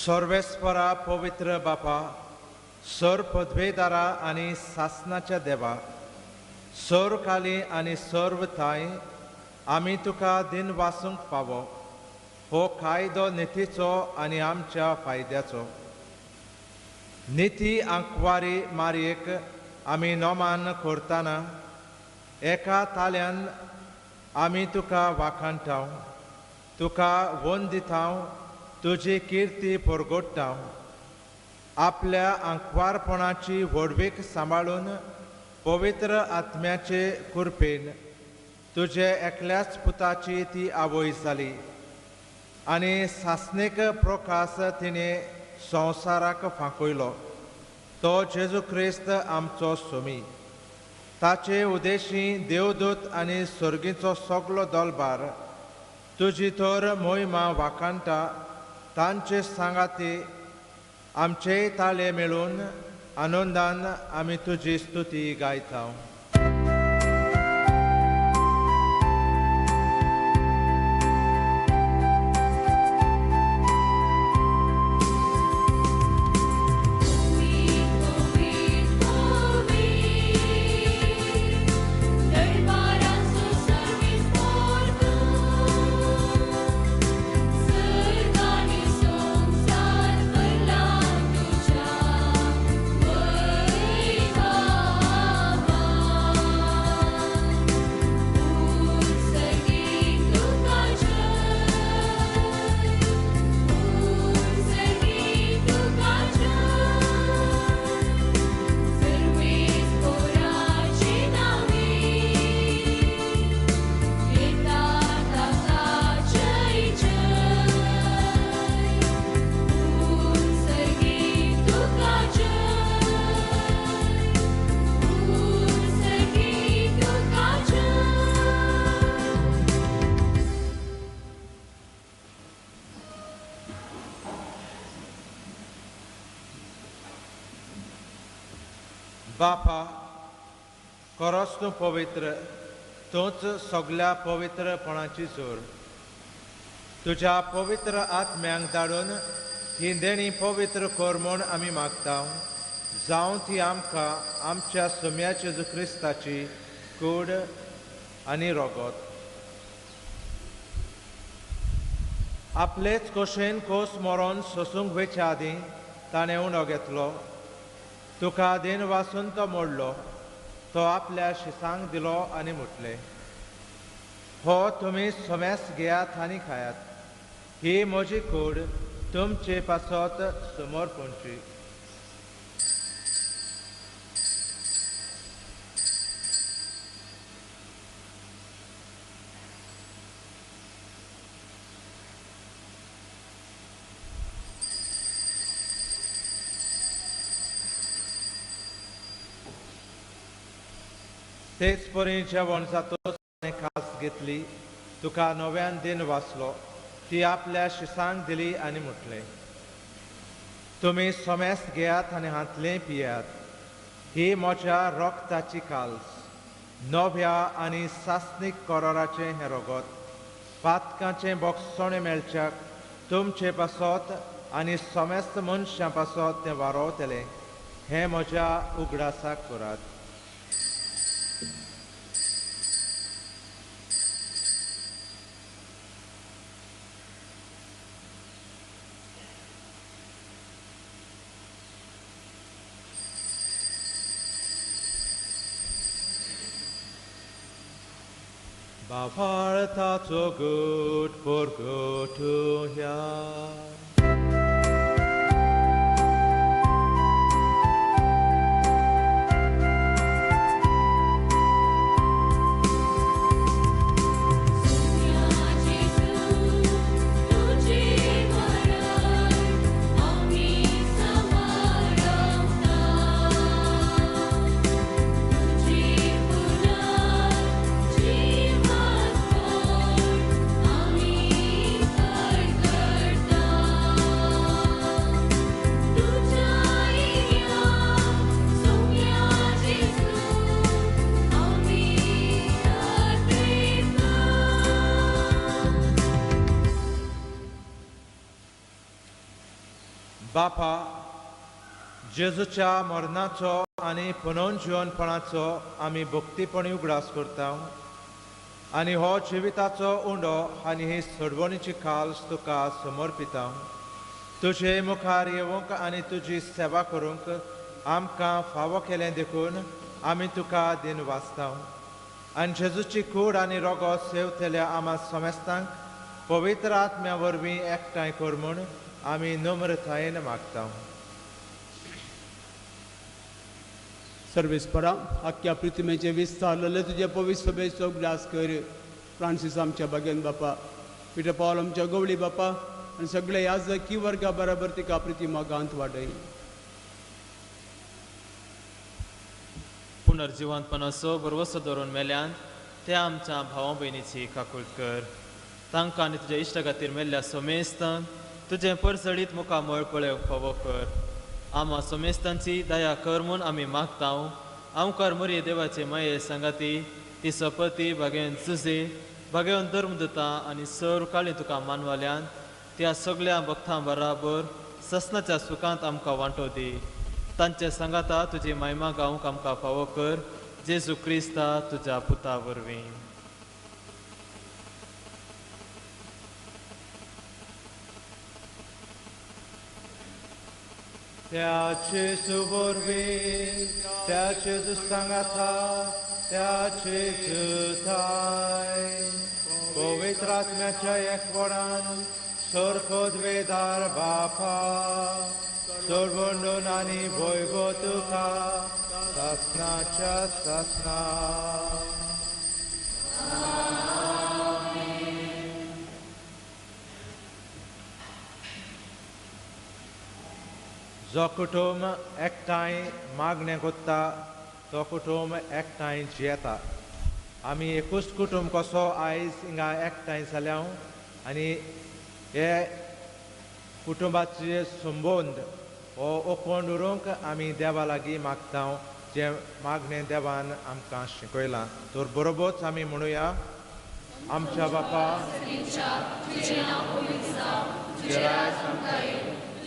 सर्वेस्परा पवित्र बापा, सर पदवेदारा आनी सासनाच्या देवा, सर काली आनी सर्व थांय आमी तुका दिन वासूंक पावो हो कायदो नितीचो आनी आमच्या फायद्याचो. निती आंकवारी मारयेक आमी नोमान करतना एका ताल्यान आमी तुका वाखाणटाव, तुका वन दिताव, तुजी किर्ती परगोडटा. आपल्या आंकवारपणाची व्हडवीक सांबाळून पवित्र आत्म्याचे कृपेन तुजे एकल्याच पुताची ती आवय जाली आनी सासणीक प्रकाश तिणें संवसाराक फांकयलो. तो जेजू क्रिस्त आमचो सोमी. ताचे उदेशी देवदूत आनी सर्गीचो सगलो दलबार तुजी तर मोहिमा वाखाणटा. तांचे सांगाती आमचेय ताळे मेळून आनंदान आमी तुजी स्तुती गायता. बापा, खरोच तूं पवित्र, तूंच सगल्या पवित्रपणाची जोर. तुज्या पवित्र आत्म्यांक धाडून ही देणी पवित्र कर म्हूण आमी मागता. जावं ती आमकां आमच्या सोम्या जेजू क्रिस्ताची कूड आनी रोगोत. आपलेच कोशेन कोस मरोन सोसूंक वेच्या आदीं ताणें उणो घेतलो. तुका देन वासून तो मोडलो. तो आपल्या शिसांक दिलो आनी म्हटलें, हो तुमी सोम्यास घेयात आनी खायात. ही म्हजी कूड तुमचे पासत समोर पणची. तेच परी जेवण जातोच खास घेतली, तुका नव्यान दिन वाचलो, ती आपल्या शिसांक दिली आनी म्हटलें, तुमी सोमेस घेयात आनी हांतलें पियात, ही म्हज्या रोगताची काल्स, नव्या आनी सासणीक कराराचें हें रगत, पातकांचें बोगसणें मेळच्याक तुमचे पासत आनी समेस्त मनशां पासत तें वारोवतलें, हें म्हज्या उगडासाक करात. भावार्थाचो गूट परगटुया. बापा, जेजूच्या मरणाचो आनी पुनर्जिवनपणाचो आमी भक्तीपणी उगडास करता आनी हो जिविताचो उंडो आनी ही सोडवणीची खाल्स तुका समर्पिता. तुजे मुखार येवंक आनी तुजी सेवा करूंक आमकां फावो केलें देखून आमी तुका दिन वाचता आनी जेजूची कूड आनी रोगो सेवतल्या आमा समेस्तांक पवित्र आत्म्या वरवीं एकठांय कर म्हूण आमी नम्रतायेन मागता. सर्वेस्परा, आख्या पृथ्वीचें विस्तारलें तुजे पवित्र सभेचो उगडास कर. फ्रांसीस आमच्या बागेन बापा, पिटर पावल आमच्या गवळी बापा आनी सगळे याजकी वर्गा बराबर तिका प्रतिमा गांत वाडय. पुनर्जिवंतपणाचो भरवसो धरून मेल्यान त्या आमच्या भावा भयणीची काकूळट कर. तांकां आनी तुज्या इश्टा खातीर मेल्ल्या समेस्तांक तुजें परजळीत मुखामळ पळोवंक फावो कर. आमा समेस्तांची दया कर म्हूण आमी मागता. आमकार मोरये देवाचे माये सांगाती ती सपती भागेवन जुजे भागेवन धर्मदुता आनी सर काळी तुका मानवाल्यान त्या सगळ्या भक्तां बराबर ससनाच्या सुखांत आमकां वांटो दी. तांचे सांगाता तुजी महिमा गावंक आमकां फावो कर. जेजू क्रिस्ता तुज्या पुता वरवीं. त्या जेजू वरवीं, त्या जेजू सांगाता, त्या जेजूताय पवित्र आत्म्याच्या एकवटान सर्वपदवेदार बापा, सोडवणून आनी वैभव तुका सासनाच्या सासना. जो कुटुंब एकठांय मागणें कोत्ता तो कुटुंब एकठांय जियेता. आमी एकूच कुटुंब कसो आयज हिंगा एकठांय जाल्या आनी हे कुटुंबाचे संबंद हो ओकोंड उरूंक आमी देवा लागीं मागता, जें मागणें देवान आमकां शिकयलां. तर बरोबरच आमी म्हणुया, आमच्या बापा,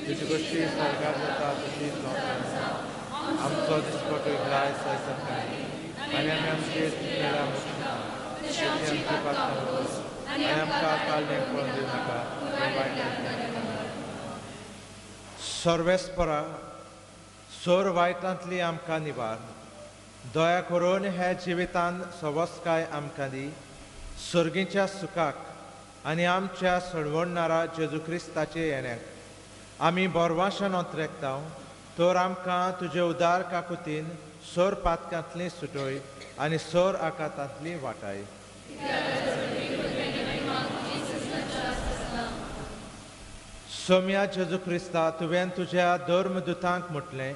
तुजी गोश्टी सरकार जाता तशी आमचो दिसपटो आयज आनी आमी आमचे आनी आमकां काडलें पळोवन दिवं नाका. सर्वेस्परा, सोर वायटांतली आमकां निवार, दया करून हे जिवितान सवस्काय आमकां दी, सर्गीच्या सुखाक आनी आमच्या सडवणणारा जेजू क्रिस्ताचे येण्याक आमी बोरवाशान ओतरेकता. तर आमकां तुजे उदार काकुतीन सोर पातकांतली सुटय आनी सोर आकातांतली वाटाय. सोम्या जेजू क्रिस्ता, तुवें तुज्या धर्मदुतांक म्हटलें,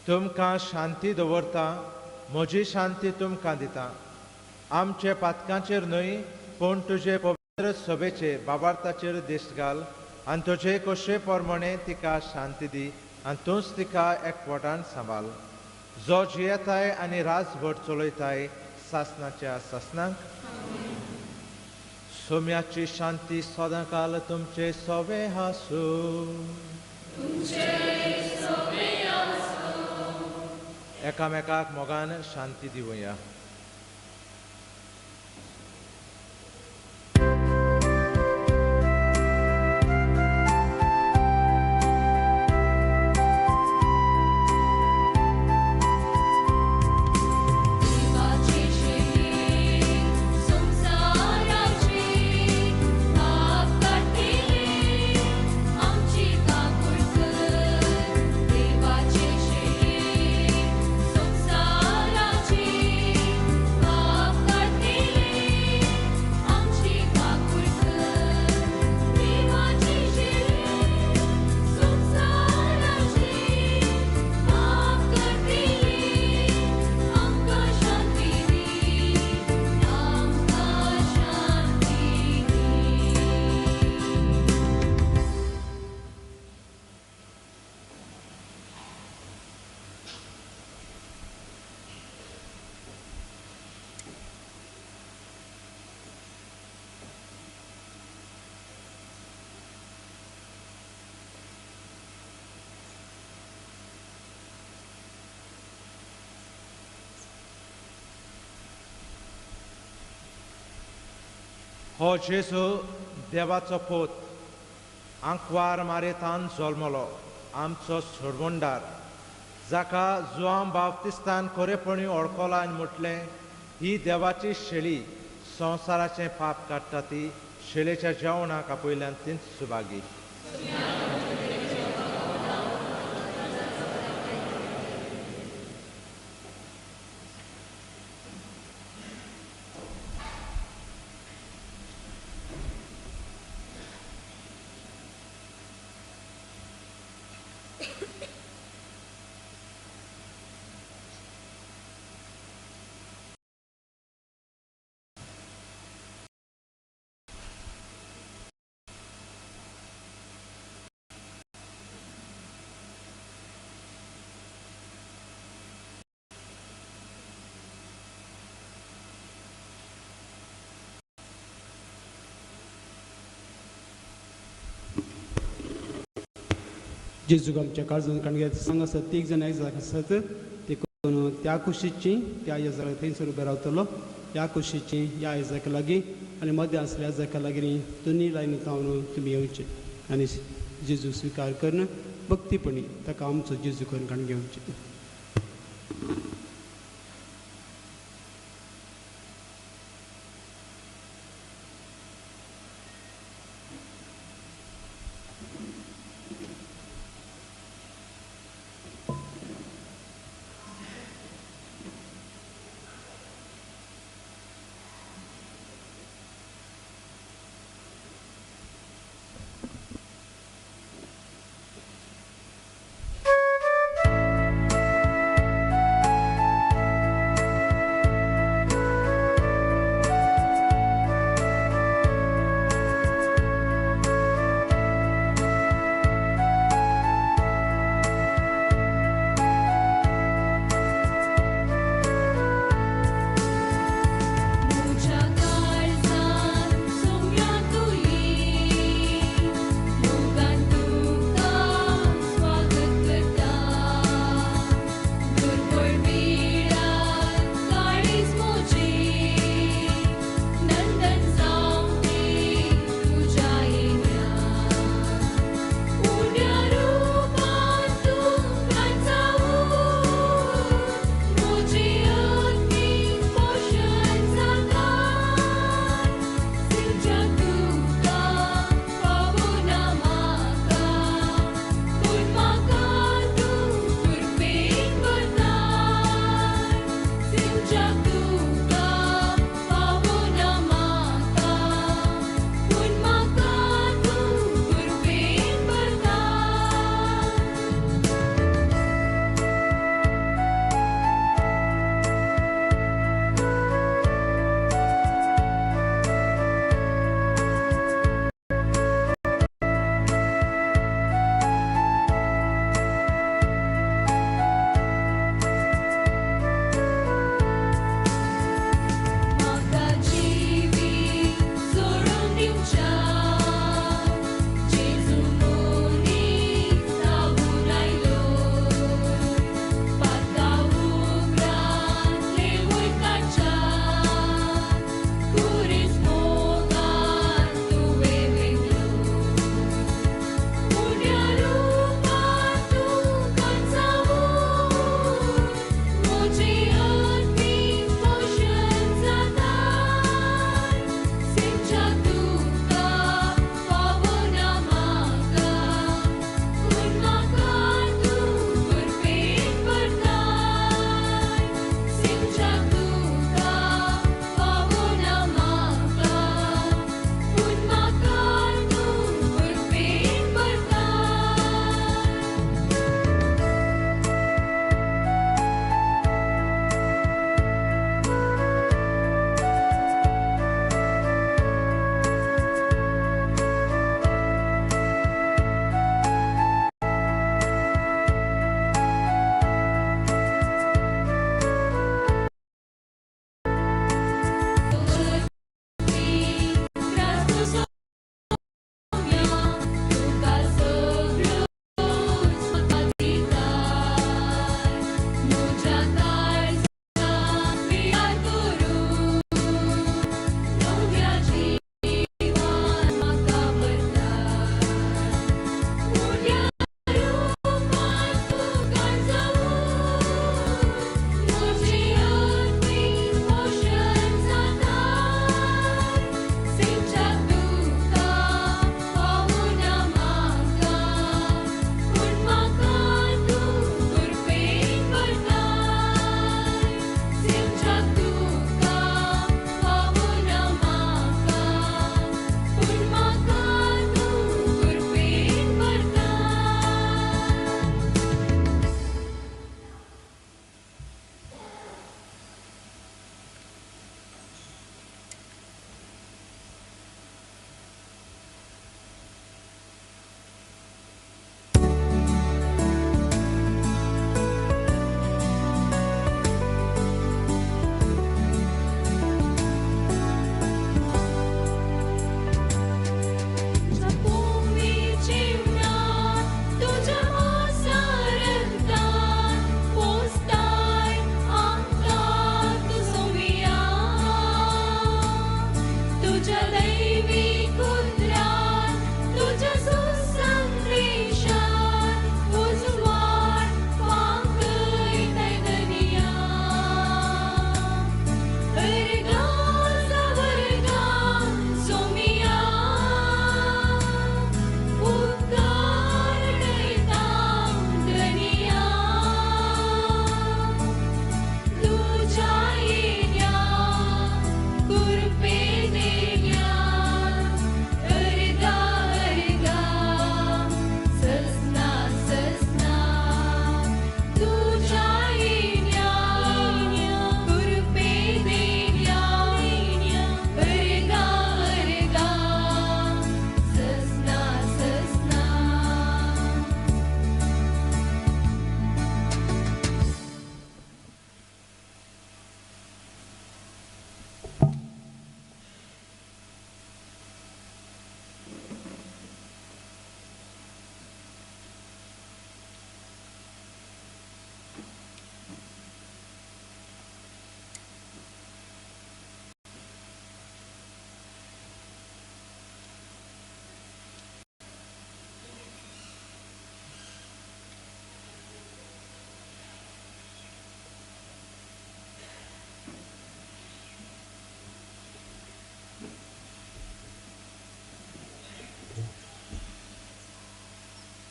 तुमकां शांती दवरता, म्हजी शांती तुमकां दिता. आमचे पातकांचेर न्हय पूण तुजे पवित्र सभेचे बाबार्थाचेर दिश्ट घाल आनी तुजे कशे प्रमाणे तिका शांती दी आनी तूंच तिका एकवटान सांबाळ, जो जियेताय आनी राजभट चलयताय सासनाच्या सासनाक. सोम्याची शांती सदांकाल तुमचे सोवे हासू. एकामेकाक मोगान शांती दिवया. हो जेजू देवाचो पूत आंकवार मारेतान जल्मलो, आमचो सोडवणदार, जाका जुआंव बाप्तिस्तान खरेपणी वळखलो आनी म्हटलें, ही देवाची शेळी संवसाराचें पाप काडटा ती शेळेच्या जेवणाक आपयल्यान तीच सुभागी. जेजूक आमच्या काळजान काणग्यात सांग आसत तीग जाण एक जाग आसत ते करून त्या कुशीची त्या येजाक थंयसर उबे रावतलो, ह्या कुशीची ह्या येजाका लागीं आनी मदें आसल्या येजाका लागीं दोनी लायनी जावन तुमी येवचे आनी जेजू स्विकार करून भक्तीपणी ताका आमचो जेजू करून काण घेवचे.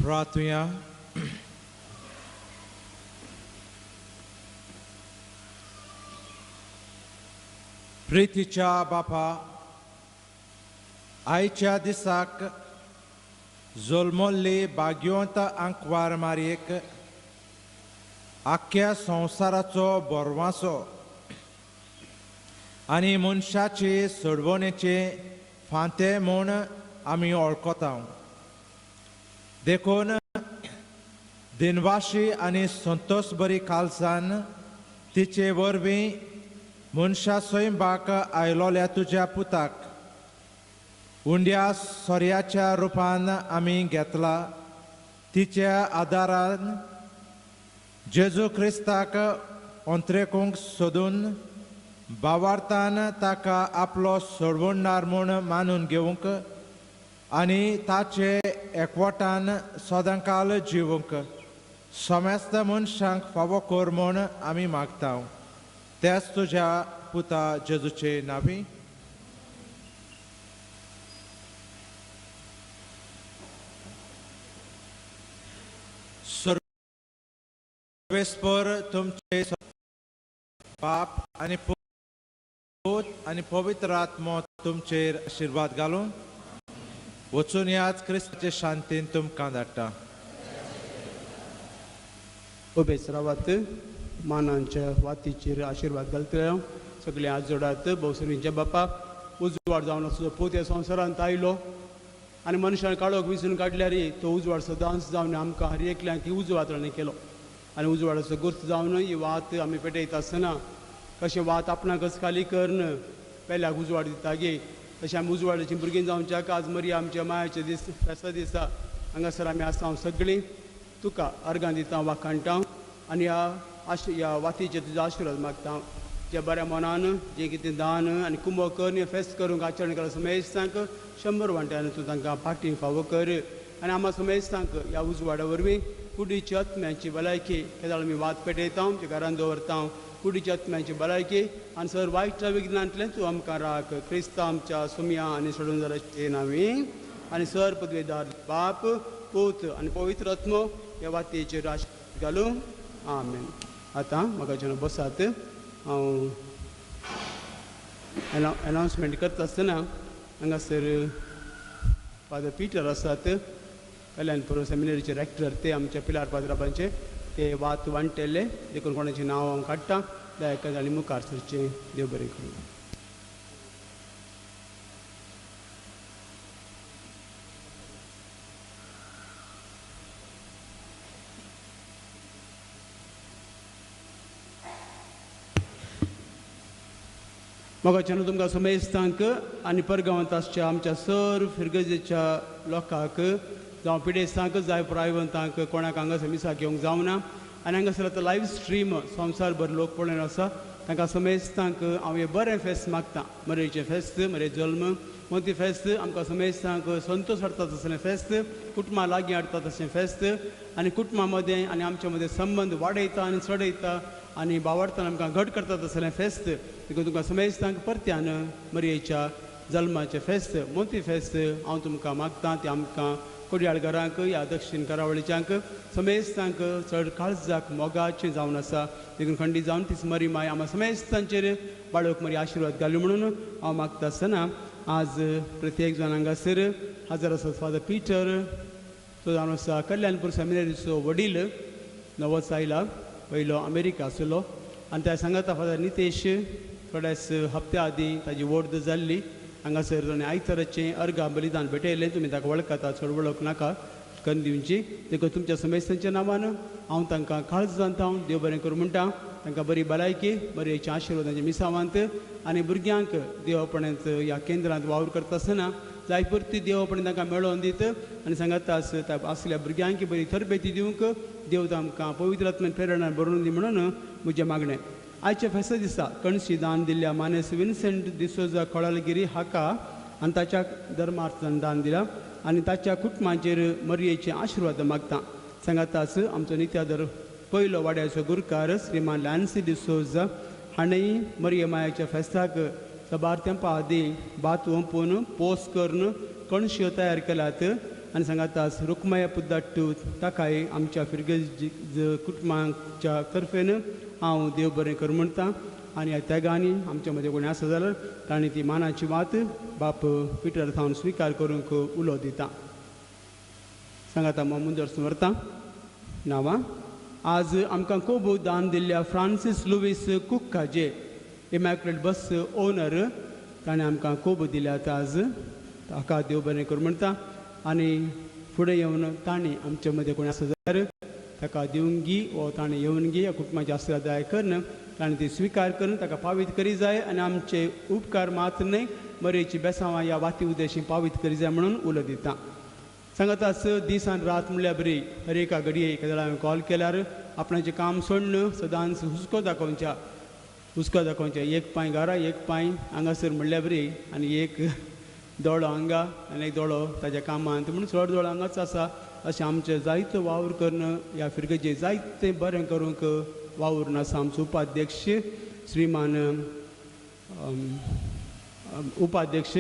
प्रार्थुया. प्रितीच्या बापा, आयच्या दिसाक जल्मल्ली भाग्यवंत आंकवार मारयेक आख्ख्या संवसाराचो बरवासो आनी मनशाचे सोडवणेचे फांते म्हूण आमी वळखता. देखून दिनवाशी आनी संतोष बरी कालसान तिचे वरवीं मनशा स्वयंबाक आयलोल्या तुज्या पुताक उंड्या सोऱ्याच्या रुपान आमी घेतला. तिच्या आदारान जेजू क्रिस्ताक अंत्रेकूंक सोदून बावार्थान ताका आपलो सोडवणदार म्हूण मानून घेवंक आनी ताचे एकवटान सदांकाल जिवंक समेस्त मनशांक फावो कर म्हूण आमी मागता. त्याच तुज्या पुता जेजूचे नांवी. सर्वेस्पर तुमचे बाप आनी पूत आनी पवित्र आत्मो तुमचेर आशिर्वाद घालून वचून याच क्रिस्ताचे शांतीन तुमकां धाडटा. उबेच रावात, मानांच्या वातीचेर आशिर्वाद घालतले. सगळे हात जोडात. भोवसरींच्या बापा, उजवाड जावन आसचो पूत ह्या संवसारांत आयलो आनी मनशान काळोख विसून काडल्यार तो उजवाड सदांच जावन आमकां हर एकल्यांक उजवाड ताणें केलो. आनी उजवाडाचो गुर्त जावन ही वात आमी पेटयता आसतना कशें वात आपणाकच खाली करून पेल्याक उजवाड दिता गे, तशें आमी उजवाडाचीं भुरगीं जावच्याक आज मरिया आमच्या मायाचे दीस फेस्ता दिसा हांगासर आमी आसा. हांव सगळीं तुका अर्गां दिता, वाखाणटा आनी ह्या वातीचेर तुजो आशिर्वाद मागता. ज्या बऱ्या मनान जें कितें दान आनी कुंबो करून फेस्त करूंक आचरण करप समेस्तांक 100 वांट्यान तूं तांकां फाटीं फावो कर. आनी आमा समेस्तांक ह्या उजवाडा वरवीं कुडीची आत्म्याची भलायकी केदाळ आमी वात पेटयता, आमच्या घरान दवरता, कुडीच्या आत्म्याची भलायकी आनी सर वायट विघ्नांतल्यान तूं आमकां राख. क्रिस्ता आमच्या सुमया आनी सोडून जाल्याचे नांवी आनी सर पदवेदार बाप, पूत आनी पवित्र आत्मो ह्या वातीचेर आशिर्वाद घालूं. आमेन. आतां म्हाका जेन्ना बसात, हांव एनावन्समेंट करता आसतना हांगासर फादर पिटर आसात, कल्याणपूर सेमिनरीचे रेक्टर, ते आमच्या पिलार पाद्राबांचे ते वात वांट्टेले. देखून कोणाचें नांव हांव काडटा. दया आनी मुखार सरचें. देव बरें करूं. मोगाच्यान तुमकां समेस्तांक आनी परगांवांत आसच्या आमच्या सर फिरगजेच्या लोकांक जावं पिडेस्तांक जाय प्रायवंतांक कोणाक हांगासर मिसाक घेवंक जावना आनी हांगासर आतां लायव्ह स्ट्रीम संवसारभर लोक पळोवन आसा, तांकां समेस्तांक हांव हें बरें फेस्त मागता. मरेचें फेस्त, मरे जल्म मोती फेस्त आमकां समेस्तांक संतोश हाडटा तसलें फेस्त, कुटुंबां लागीं हाडटा तशें फेस्त आनी कुटुंबां मदें आनी आमच्या मदें संबंद वाडयता आनी चडयता आनी बावडतान आमकां घट करता तसलें फेस्त. देखून तुमकां समेस्तांक परत्यान मरयेच्या जल्माचें फेस्त मोती फेस्त हांव तुमकां मागता. तें आमकां कोडयाळ घरांक ह्या दक्षीण करावळीच्यांक समेस्तांक चड काळजाक मोगाचें जावन आसा. देखून खंडीत जावन तीच मरी माय आमकां समेस्तांचेर बाळोवक मरी आशिर्वाद घालू म्हणून हांव मागता आसतना आज प्रत्येक जाण हांगासर हजर आसा फादर पिटर, तो जावन आसा कल्याणपूर सेमिनरीचो वडील, नवोच आयला, पयलो अमेरिका आसलो आनी त्या सांगाता फादर नितेश थोड्याच हप्त्या आदीं ताजी वोर्द जाल्ली. हांगासर ताणें आयताराचें अर्गां बलिदान भेटयलें. तुमी ताका वळखता, चड वळख नाका करून दिवची. देखून तुमच्या समेस्तांच्या नांवान हांव तांकां काळजांत हांव देव बरें करूं म्हणटा. तांकां बरी भलायकी, बरें आशिर्वाद तांच्या मिसावांत आनी भुरग्यांक देवापणांत ह्या केंद्रांत वावर करता आसतना जाय पुरती देवापण तांकां मेळोवन दीत आनी सांगाता आसल्या भुरग्यांक बरी तरबेती दिवंक देव आमकां पवित्र आत्म्यान प्रेरणा बरोवन दी म्हणून म्हजें मागणें. आयच्या फेस्ता दिसा कणशी दान दिल्ल्या मानेस विन्सेंट डिसोजा कोळालगिरी हाका आनी ताच्या धर्मार्थान दान दिला आनी ताच्या कुटुंबाचेर मरयेचे आशिर्वाद मागता. सांगाताच आमचो नित्यादर पयलो वाड्याचो गुरकार श्रीमान लॅन्सी डिसोजा हाणें मरये मायाच्या फेस्ताक साबार तेंपा आदीं भात ओंपून पोस करून कणश्यो तयार केल्यात आनी सांगातास रुक्मया पुद्दाट्टू ताकाय आमच्या फिरगज कुटुंबाच्या तर्फेन हांव देव बरें करूं म्हणटा. आनी ह्या त्यागांनी आमच्या मदें कोणी आसा जाल्यार तांणी ती मानाची वात बाप पिटर थावन स्विकार करूंक उलो दिता. सांगाता मुंदर व्हरता नांवां. आज आमकां खूब दान दिल्ल्या फ्रांसीस लुवीस कुक्काजे इमॅक्युलेट बस ओनर ताणें आमकां खूब दिल्यात आज, ताका देव बरें करूं म्हणटा. आनी फुडें येवन तांणी आमचे मदें कोण आसा जाल्यार ताका दिवंक वो ताणें येवन गी कुटुंबाची आशिर्वाद करून ताणें ती स्विकार करून ताका पावीत करी जाय आनी आमचे उपकार मात न्हय मरेची बेसांवां ह्या वाती उदेशी पावीत करी जाय म्हणून उलो दिता. सांगातास दीस आनी रात म्हणल्यार बरी हर एका घडये एका जाल्यार हांवें कॉल केल्यार आपणाचें काम सोडून सदांच हुस्को दाखोवच्या हुस्को दाखोवच्या एक पांय घरा एक पांय हांगासर म्हणल्यार बरी आनी एक दोळो हांगा आनी एक दोळो ताज्या कामांत म्हणून चड दोळो हांगाच आसा. अशें आमचें जायतो वावर करून ह्या फिरगजे जायतें बरें करूंक वावुरून आसा आमचो उपाध्यक्ष श्रीमान उपाध्यक्ष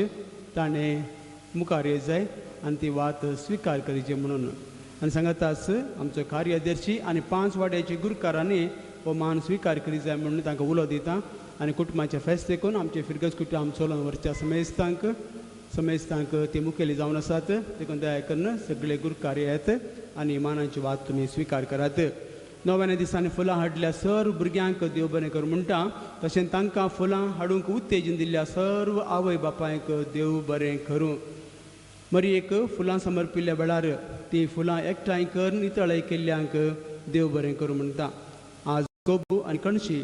ताणें मुखार येत जाय आनी ती वात स्विकार करची म्हणून. आनी सांगातास आमचो कार्यदर्शी आनी 5 वाड्याचे गुरकारांनी हो मान स्विकार करी जाय म्हणून तांकां उलो दिता. आनी कुटुंबाचें फेस्त देखून आमचे फिरगज कुटुंब चलोवन व्हरच्या समेस्तांक समेस्तांक ती मुखेली जावन आसात देखून दया करून सगळे गुरकार येत आनी मानाची वात तुमी स्विकार करात. नव्याण्या दिसांनी फुलां हाडल्या सर्व भुरग्यांक देव बरें करूं म्हणटा, तशें तांकां फुलां हाडूंक उत्तेजन दिल्ल्या सर्व आवय बापायक देव बरें करूं. मरयेक फुलां समर्पिल्ल्या वेळार ती फुलां एकठांय करून नितळाय केल्ल्यांक देव बरें करूं म्हणटा. आज कोबू आनी कणशी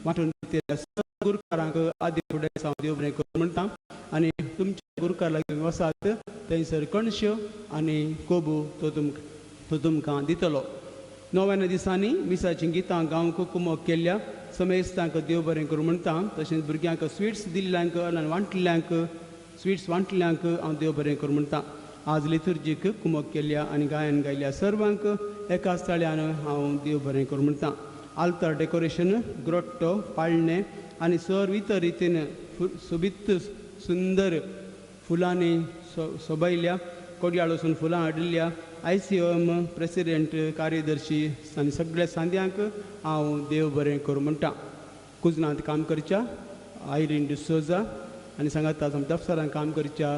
वांटून दिल्ल्या सर्व गुरकारांक आदी फुडें हांव देव बरें करूं म्हणटा. आनी तुमच्या गुरकार लागीं वसात थंयसर कणश्यो आनी कोबू तो तुमकां दितलो. नव्याण्या दिसांनी मिसाचीं गितां गावंक कुमोक केल्ल्या समेस्तांक देव बरें करूं म्हणटा, तशेंच भुरग्यांक स्विट्स दिल्ल्यांक आनी वांटल्ल्यांक स्विट्स वांटल्ल्यांक हांव देव बरें करूं म्हणटा. आज लिथुर्जीक कुमोक केल्ल्या आनी गायन गायल्या सर्वांक एका स्थळ्यान हांव देव बरें करूं म्हणटा. आल्तार डेकोरेशन ग्रोट्टो पाळणें आनी सर्व इतर रितीन सोबीत सुंदर फुलांनी सोबयल्या कोडयाळसून फुलां हाडिल्ल्या ICOM president कार्यदर्शी आनी सगळ्या सांद्यांक हांव देव बरें करूं म्हणटा. कुजनांत काम करच्या आयरीन डिसोजा आनी सांगाता दफ्तरान काम करच्या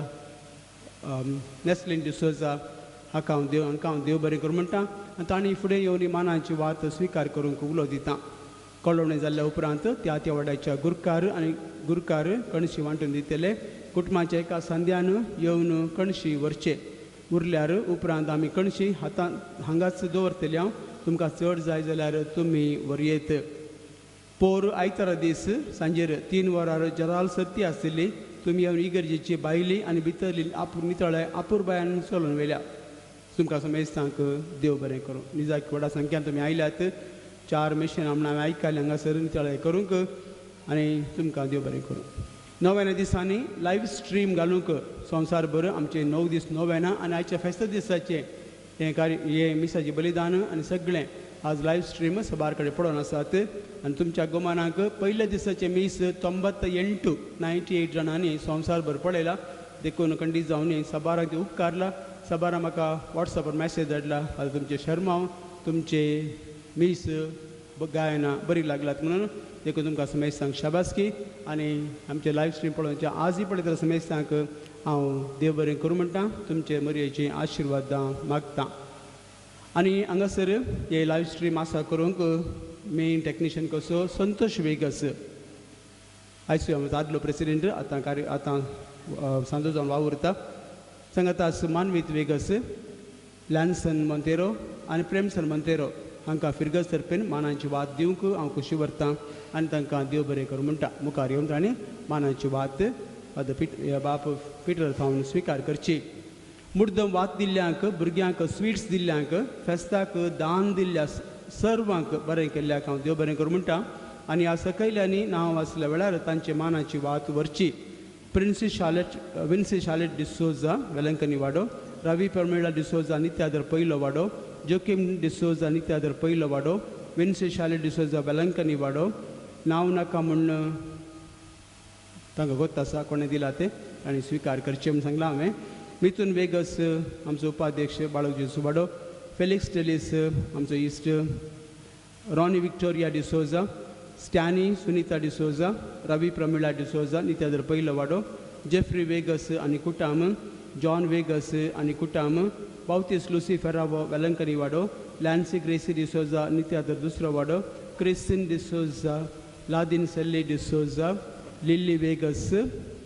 नेस्लिन डिसोजा हाका हांव देव हांकां हांव देव बरें करूं म्हणटा. आनी तांणी फुडें येवन मानाची वात स्विकार करूंक उलो दिता. कळोवणें जाल्ल्या उपरांत त्या त्या वाड्याच्या गुरकार आनी गुरकार कणशी वांटून दितले. कुटुंबाच्या एका सांद्यान येवन कणशी व्हरचे उरल्यार उपरांत आमी कणशी हातान हांगाच दवरतले. हांव तुमकां चड जाय जाल्यार तुमी व्हरयेत. पोर आयतारा दीस सांजेर 3 वरार जराल सर्ती आशिल्ली. तुमी येवन इगर्जेची बायली आनी भितरली नितळाय आपुरबायान चलोवन व्हेल्या. तुमकां समेस्तांक देव बरें करूं. निजाक व्हडा संख्यान तुमी आयल्यात. 4 मिशन म्हण हांवें आयकलें हांगासर नितळाय करूंक आनी तुमकां देव बरें करूं. नव्याण्या दिसांनी लायव्ह स्ट्रीम घालूंक संवसार भर आमचे 9 दीस नव्याना आनी आयच्या फेस्त दिसाचें हें कार्य हें मिसाचें बलिदान आनी सगळें आज लायव्ह स्ट्रीम सबार कडेन पडोवन आसात. आनी तुमच्या गोमानाक पयल्या दिसाचें मीस 98 98 जाणांनी संवसारभर पळयला. देखून खंडीत जावन सबारांक ते उपकारला. सबारां म्हाका वॉट्सॅपार मॅसेज धाडला आतां तुमचें शर्मांव तुमचे मीस गायनां बरी लागलात म्हणून. देखून तुमकां समेस्तांक शाबासकी. आनी आमचें लायव्ह स्ट्रीम पळोवचें आजूय पळयतल्या समेस्तांक हांव देव बरें करूं म्हणटा. तुमचे मरयेची आशिर्वादां मागता. आनी हांगासर हे लायव्ह स्ट्रीम आसा करूंक मेन टॅक्निशियन कसो संतोष वेगस आयसीओ आदलो प्रेसिडेंट आतां कार्य आतां सांजो जावन वावुरता. सांगाता मानवीत वेगस लॅन्सन मोंतेरो आनी प्रेमसन मोंतेरो हांकां फिरगज तर्फेन मानाची वात दिवंक हांव खोशी व्हरता आनी तांकां देव बरें करूं म्हणटा. मुखार येवन तांणी मानाची वात बाप पिटर थावन स्विकार करची. मुर्दम वात दिल्ल्यांक भुरग्यांक स्विट्स दिल्ल्यांक फेस्ताक दान दिल्ल्या सर्वांक बरें केल्ल्याक हांव देव बरें करूं म्हणटा. आनी ह्या सकयल्यांनी नांव आसल्या वेळार तांचे मानाची वात व्हरची. प्रिन्सी शालेट विन्सी शालेट डिसोजा वेलंकनी वाडो, रवी परमेळा डिसोजा नित्यादर पयलो वाडो, जोकीम डिसोजा नित्यादर पयलो वाडो, विन्सी शालेट डिसोजा वेलंकनी वाडो. नांव नाका म्हूण तांकां गोत आसा कोणें दिला तें आनी स्विकार करचें म्हूण सांगलां हांवें. मिथून वेगस आमचो उपाध्यक्ष बाळक जेजू वाडो, फेलिक्स टेलीस आमचो इश्ट, Ronnie Victoria D'Souza, Stany Sunita D'Souza, Ravi Pramila D'Souza Nityadhar पयलो वाडो, जेफ्री वेगस आनी कुटाम, जॉन वेगस आनी कुटाम, बावतीस लुसी फेरावो वेलंकनी वाडो, लॅन्सी ग्रेसी डिसोजा नित्यादर दुसरो वाडो, क्रिस्टिन डिसोजा, लादिन Celly D'Souza, Lilly Vegas,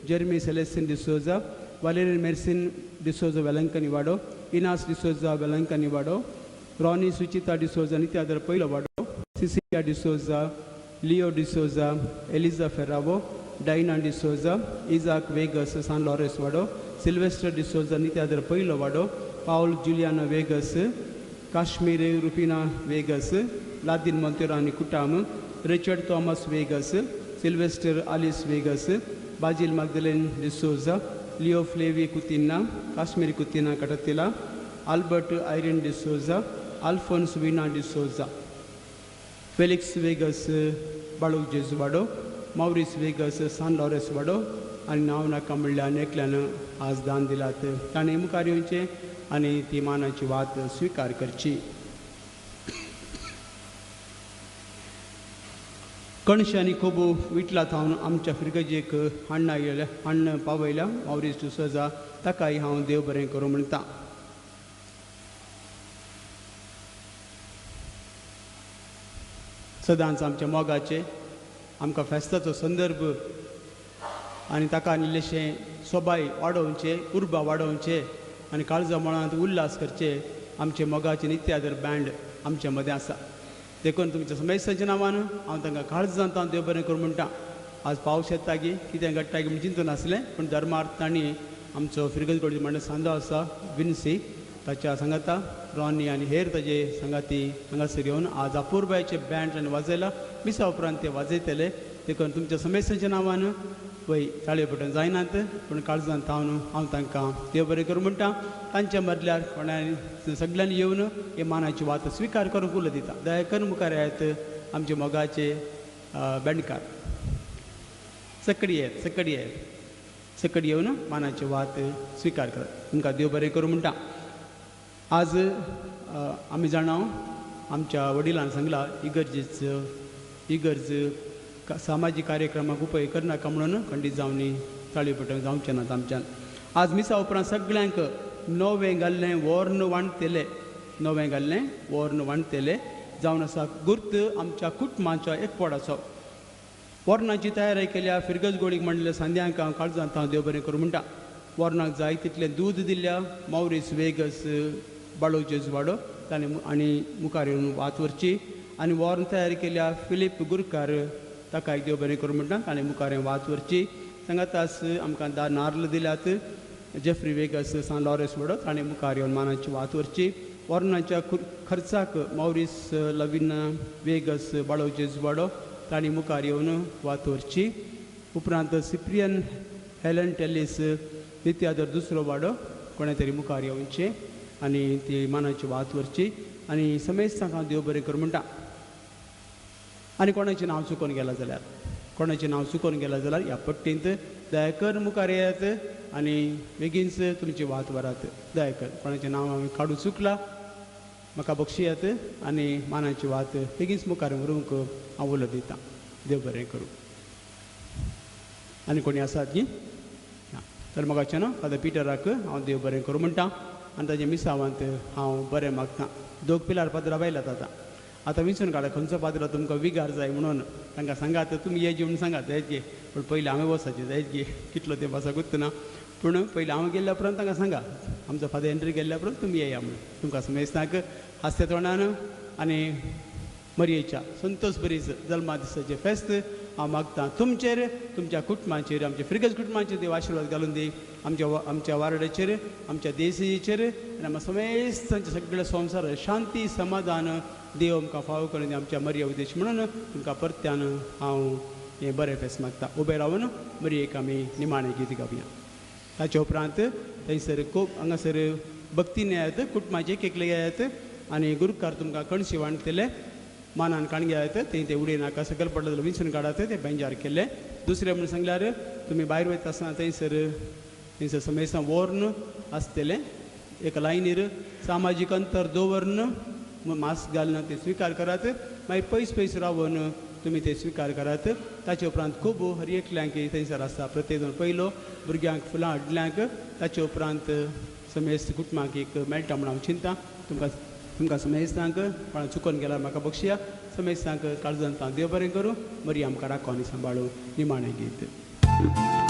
Jeremy Celestine D'Souza, Valerian Mercine D'Souza Velankanni वाडो, इनास डिसोजा वेलंकनी वाडो, रॉनी सुचिता डिसोजा नित्यादर पयलो वाडो, Cecilia D'Souza, Leo D'Souza, Eliza Ferrao, Diana D'Souza, Isaac Vegas San Lawrence वाडो, Sylvester D'Souza Nityadhar पयलो वाडो, पावल जुलियाना वेगस, काश्मीर रुपिना वेगस, लादिन मोंतेरो आनी कुटाम, Richard Thomas Vegas, Sylvester Alice Vegas, Basil Magdalene D'Souza, Leo Flavi Kutinna, Kashmir Kutinna Katathila, Albert Irene D'Souza, Alphonse Veena D'Souza, Felix Vegas Baluk Jesu वाडो, Morris vagus सान Laureus वाडो आनी नांव नाका म्हणल्यार एकल्यान आज दान दिलात ताणें मुखार येवचें आनी ती मानाची वात स्विकार करची. कणशे आनी कोबू विटला थावन आमच्या फिरगजेक हाण्णा येयल्या हाण्ण पावयल्या मॉरिस डिसोजा ताकाय हांव देव बरें करूं म्हणटा. सदांच आमच्या मोगाचे आमकां फेस्ताचो संदर्भ आनी ताका इल्लेशें सोबाय वाडोवचें, उर्बा वाडोवचें आनी काळजा मळांत उल्हास करचे आमचे मोगाचे नित्यादर बँड आमच्या मदें आसा. देखून तुमच्या समेस्तांच्या नांवान हांव तांकां काळजांत हांव देव बरें करूं म्हणटा. आज पावस येता गी कितें घडटा गी म्हण चिंतून आसलें पूण धर्मार्थ तांणी आमचो फिरगज म्हणटा सांदो आसा विन्सी ताच्या सांगाता रॉनी आनी हेर ताजे सांगाती हांगासर येवन आज अपुरबायचे बँड ताणें वाजयला. मिसा उपरांत ते वाजयतले. देखून तुमच्या समेस्तांच्या नांवान वय ताळयो पटोवन जायनात पूण काळजांत हांव हांव तांकां देव बरें करूं म्हणटा. तांच्या मदल्यार कोणाय सगळ्यांनी येवन हे मानाची वात स्विकार करूंक उलो दिता. दया करून मुखार येयात आमचे मोगाचे बँडकार. सकडी येत सकडी येत सकडी येवन मानाची वात स्विकार करात. तुमकां देव बरें करूं म्हणटा. आज आमी जाणा आमच्या वडिलान सांगला इगर्जेच इगर्ज सामाजीक कार्यक्रमाक उपयोग करनाका म्हणून खंडीत जावनी ताळयो पटोवंक जावचें नात आमच्यान. आज मिसा उपरांत सगळ्यांक नवें घाल्लें वर्ण वांटतले, नवें घाल्लें वर्ण वांटतले जावन आसा गुर्त आमच्या कुटुंबाच्या एकवटाचो. वर्णाची तयारी केल्या फिरगज गोळीक म्हणलें सांद्यांक हांव काळजांत हांव देव बरें करूं म्हणटा. वर्णाक जाय तितलें दूद दिल्या मॉरिस वेगस बाळो जेजू वाडो ताणें आनी मुखार येवन वात व्हरची आनी वॉर्न तयार केल्या फिलीप गुरकार ताका एक देव बरें करूं म्हणटा ताणें मुखार वात व्हरची. सांगातास आमकां 10 नार्ल दिल्यात जेफ्री वेगस सान लॉरेस वाडो ताणें मुखार येवन मानाची वात व्हरची. वर्णाच्या खर्चाक मॉरिस लवीन वेगस बाळो जेजू वाडो ताणें मुखार येवन वात व्हरची. उपरांत सिप्रियन हेलन टेलीस नित्यादर दुसरो वाडो कोणें तरी मुखार येवचें आनी ती मानाची वात व्हरची आनी समेस्तांक हांव देव बरें करूं म्हणटा. आनी कोणाचें नांव चुकोवन गेलां जाल्यार कोणाचें नांव चुकोवन गेलां जाल्यार ह्या पट्टींत दयाकर मुखार येयात आनी बेगीनच तुमची वात व्हरात. दयाकर कोणाचें नांव हांवें काडूं चुकलां म्हाका बक्षियात आनी मानाची वात बेगीनच मुखार व्हरूंक हांव उलो दितां. देव बरें करूं. आनी कोणी आसात गी तर म्हाका ना फादर पिटराक हांव देव बरें करूं म्हणटा आनी ताज्या मिसावांत हांव बरें मागता. दोग पिलार पाद्रा बायलात आतां आतां विंचून काडा खंयचो पाद्रा तुमकां विगार जाय म्हणून तांकां सांगात तुमी ये जेवण सांगात जायत गे पूण पयलीं हांवें वचपाचें जायत गे कितलो तेंप आसा गुत्तना पूण पयलीं हांव गेल्ल्या उपरांत तांकां सांगा आमचो फादर एंट्री गेल्ल्या उपरांत तुमी येया म्हणून. तुमकां समेस्तांक हास्या तोंडान आनी मरयेच्या संतोष बरीच जल्मा दिसाचें फेस्त हांव मागता तुमचेर तुमच्या कुटुंबाचेर आमच्या फिरगज कुटुंबाचेर देव आशिर्वाद घालून दी. आमच्या आमच्या वार्डाचेर आमच्या देशीचेर आनी आमच्या समेस्तांच्या सगळ्या संवसार शांती समाधान देव आमकां फावो करून दी आमच्या मरये उद्देश म्हणून तुमकां परत्यान हांव हें बरें फेस्त मागता. उबें रावन मरयेक आमी निमाणें गीत गावया. ताच्या उपरांत थंयसर खूब हांगासर भक्तीन येयात कुटुंबाचे केकले येयात आनी गुरुकार तुमकां कणशी वांटतले मानान काणगे येतात थंय ते उडय नाका सकयल पडलो जाल्यार विंचून काडात ते बेंजार केल्ले. दुसरें म्हणून सांगल्यार तुमी भायर वयता आसतना थंयसर थंयसर समेस्तां वोर्न आसतलें. एक लायनीर सामाजीक अंतर दवरून मास्क घालून ते स्विकार करात. मागीर पयस पयस रावन तुमी ते स्विकार करात. ताचे उपरांत खूब हर एकल्यांक थंयसर आसता प्रत्येक जाण पयलो भुरग्यांक फुलां हाडल्यांक ताचे उपरांत समेस्त कुटुंबाक एक मेळटा म्हूण हांव चिंता. तुमकां तुमकां समेस्तांक कोणा चुकोन गेल्यार म्हाका बक्षया. समेस्तांक काळजांत देव बरें करूं. मरी आमकां राखो आनी सांबाळूं. निमाणें गीत.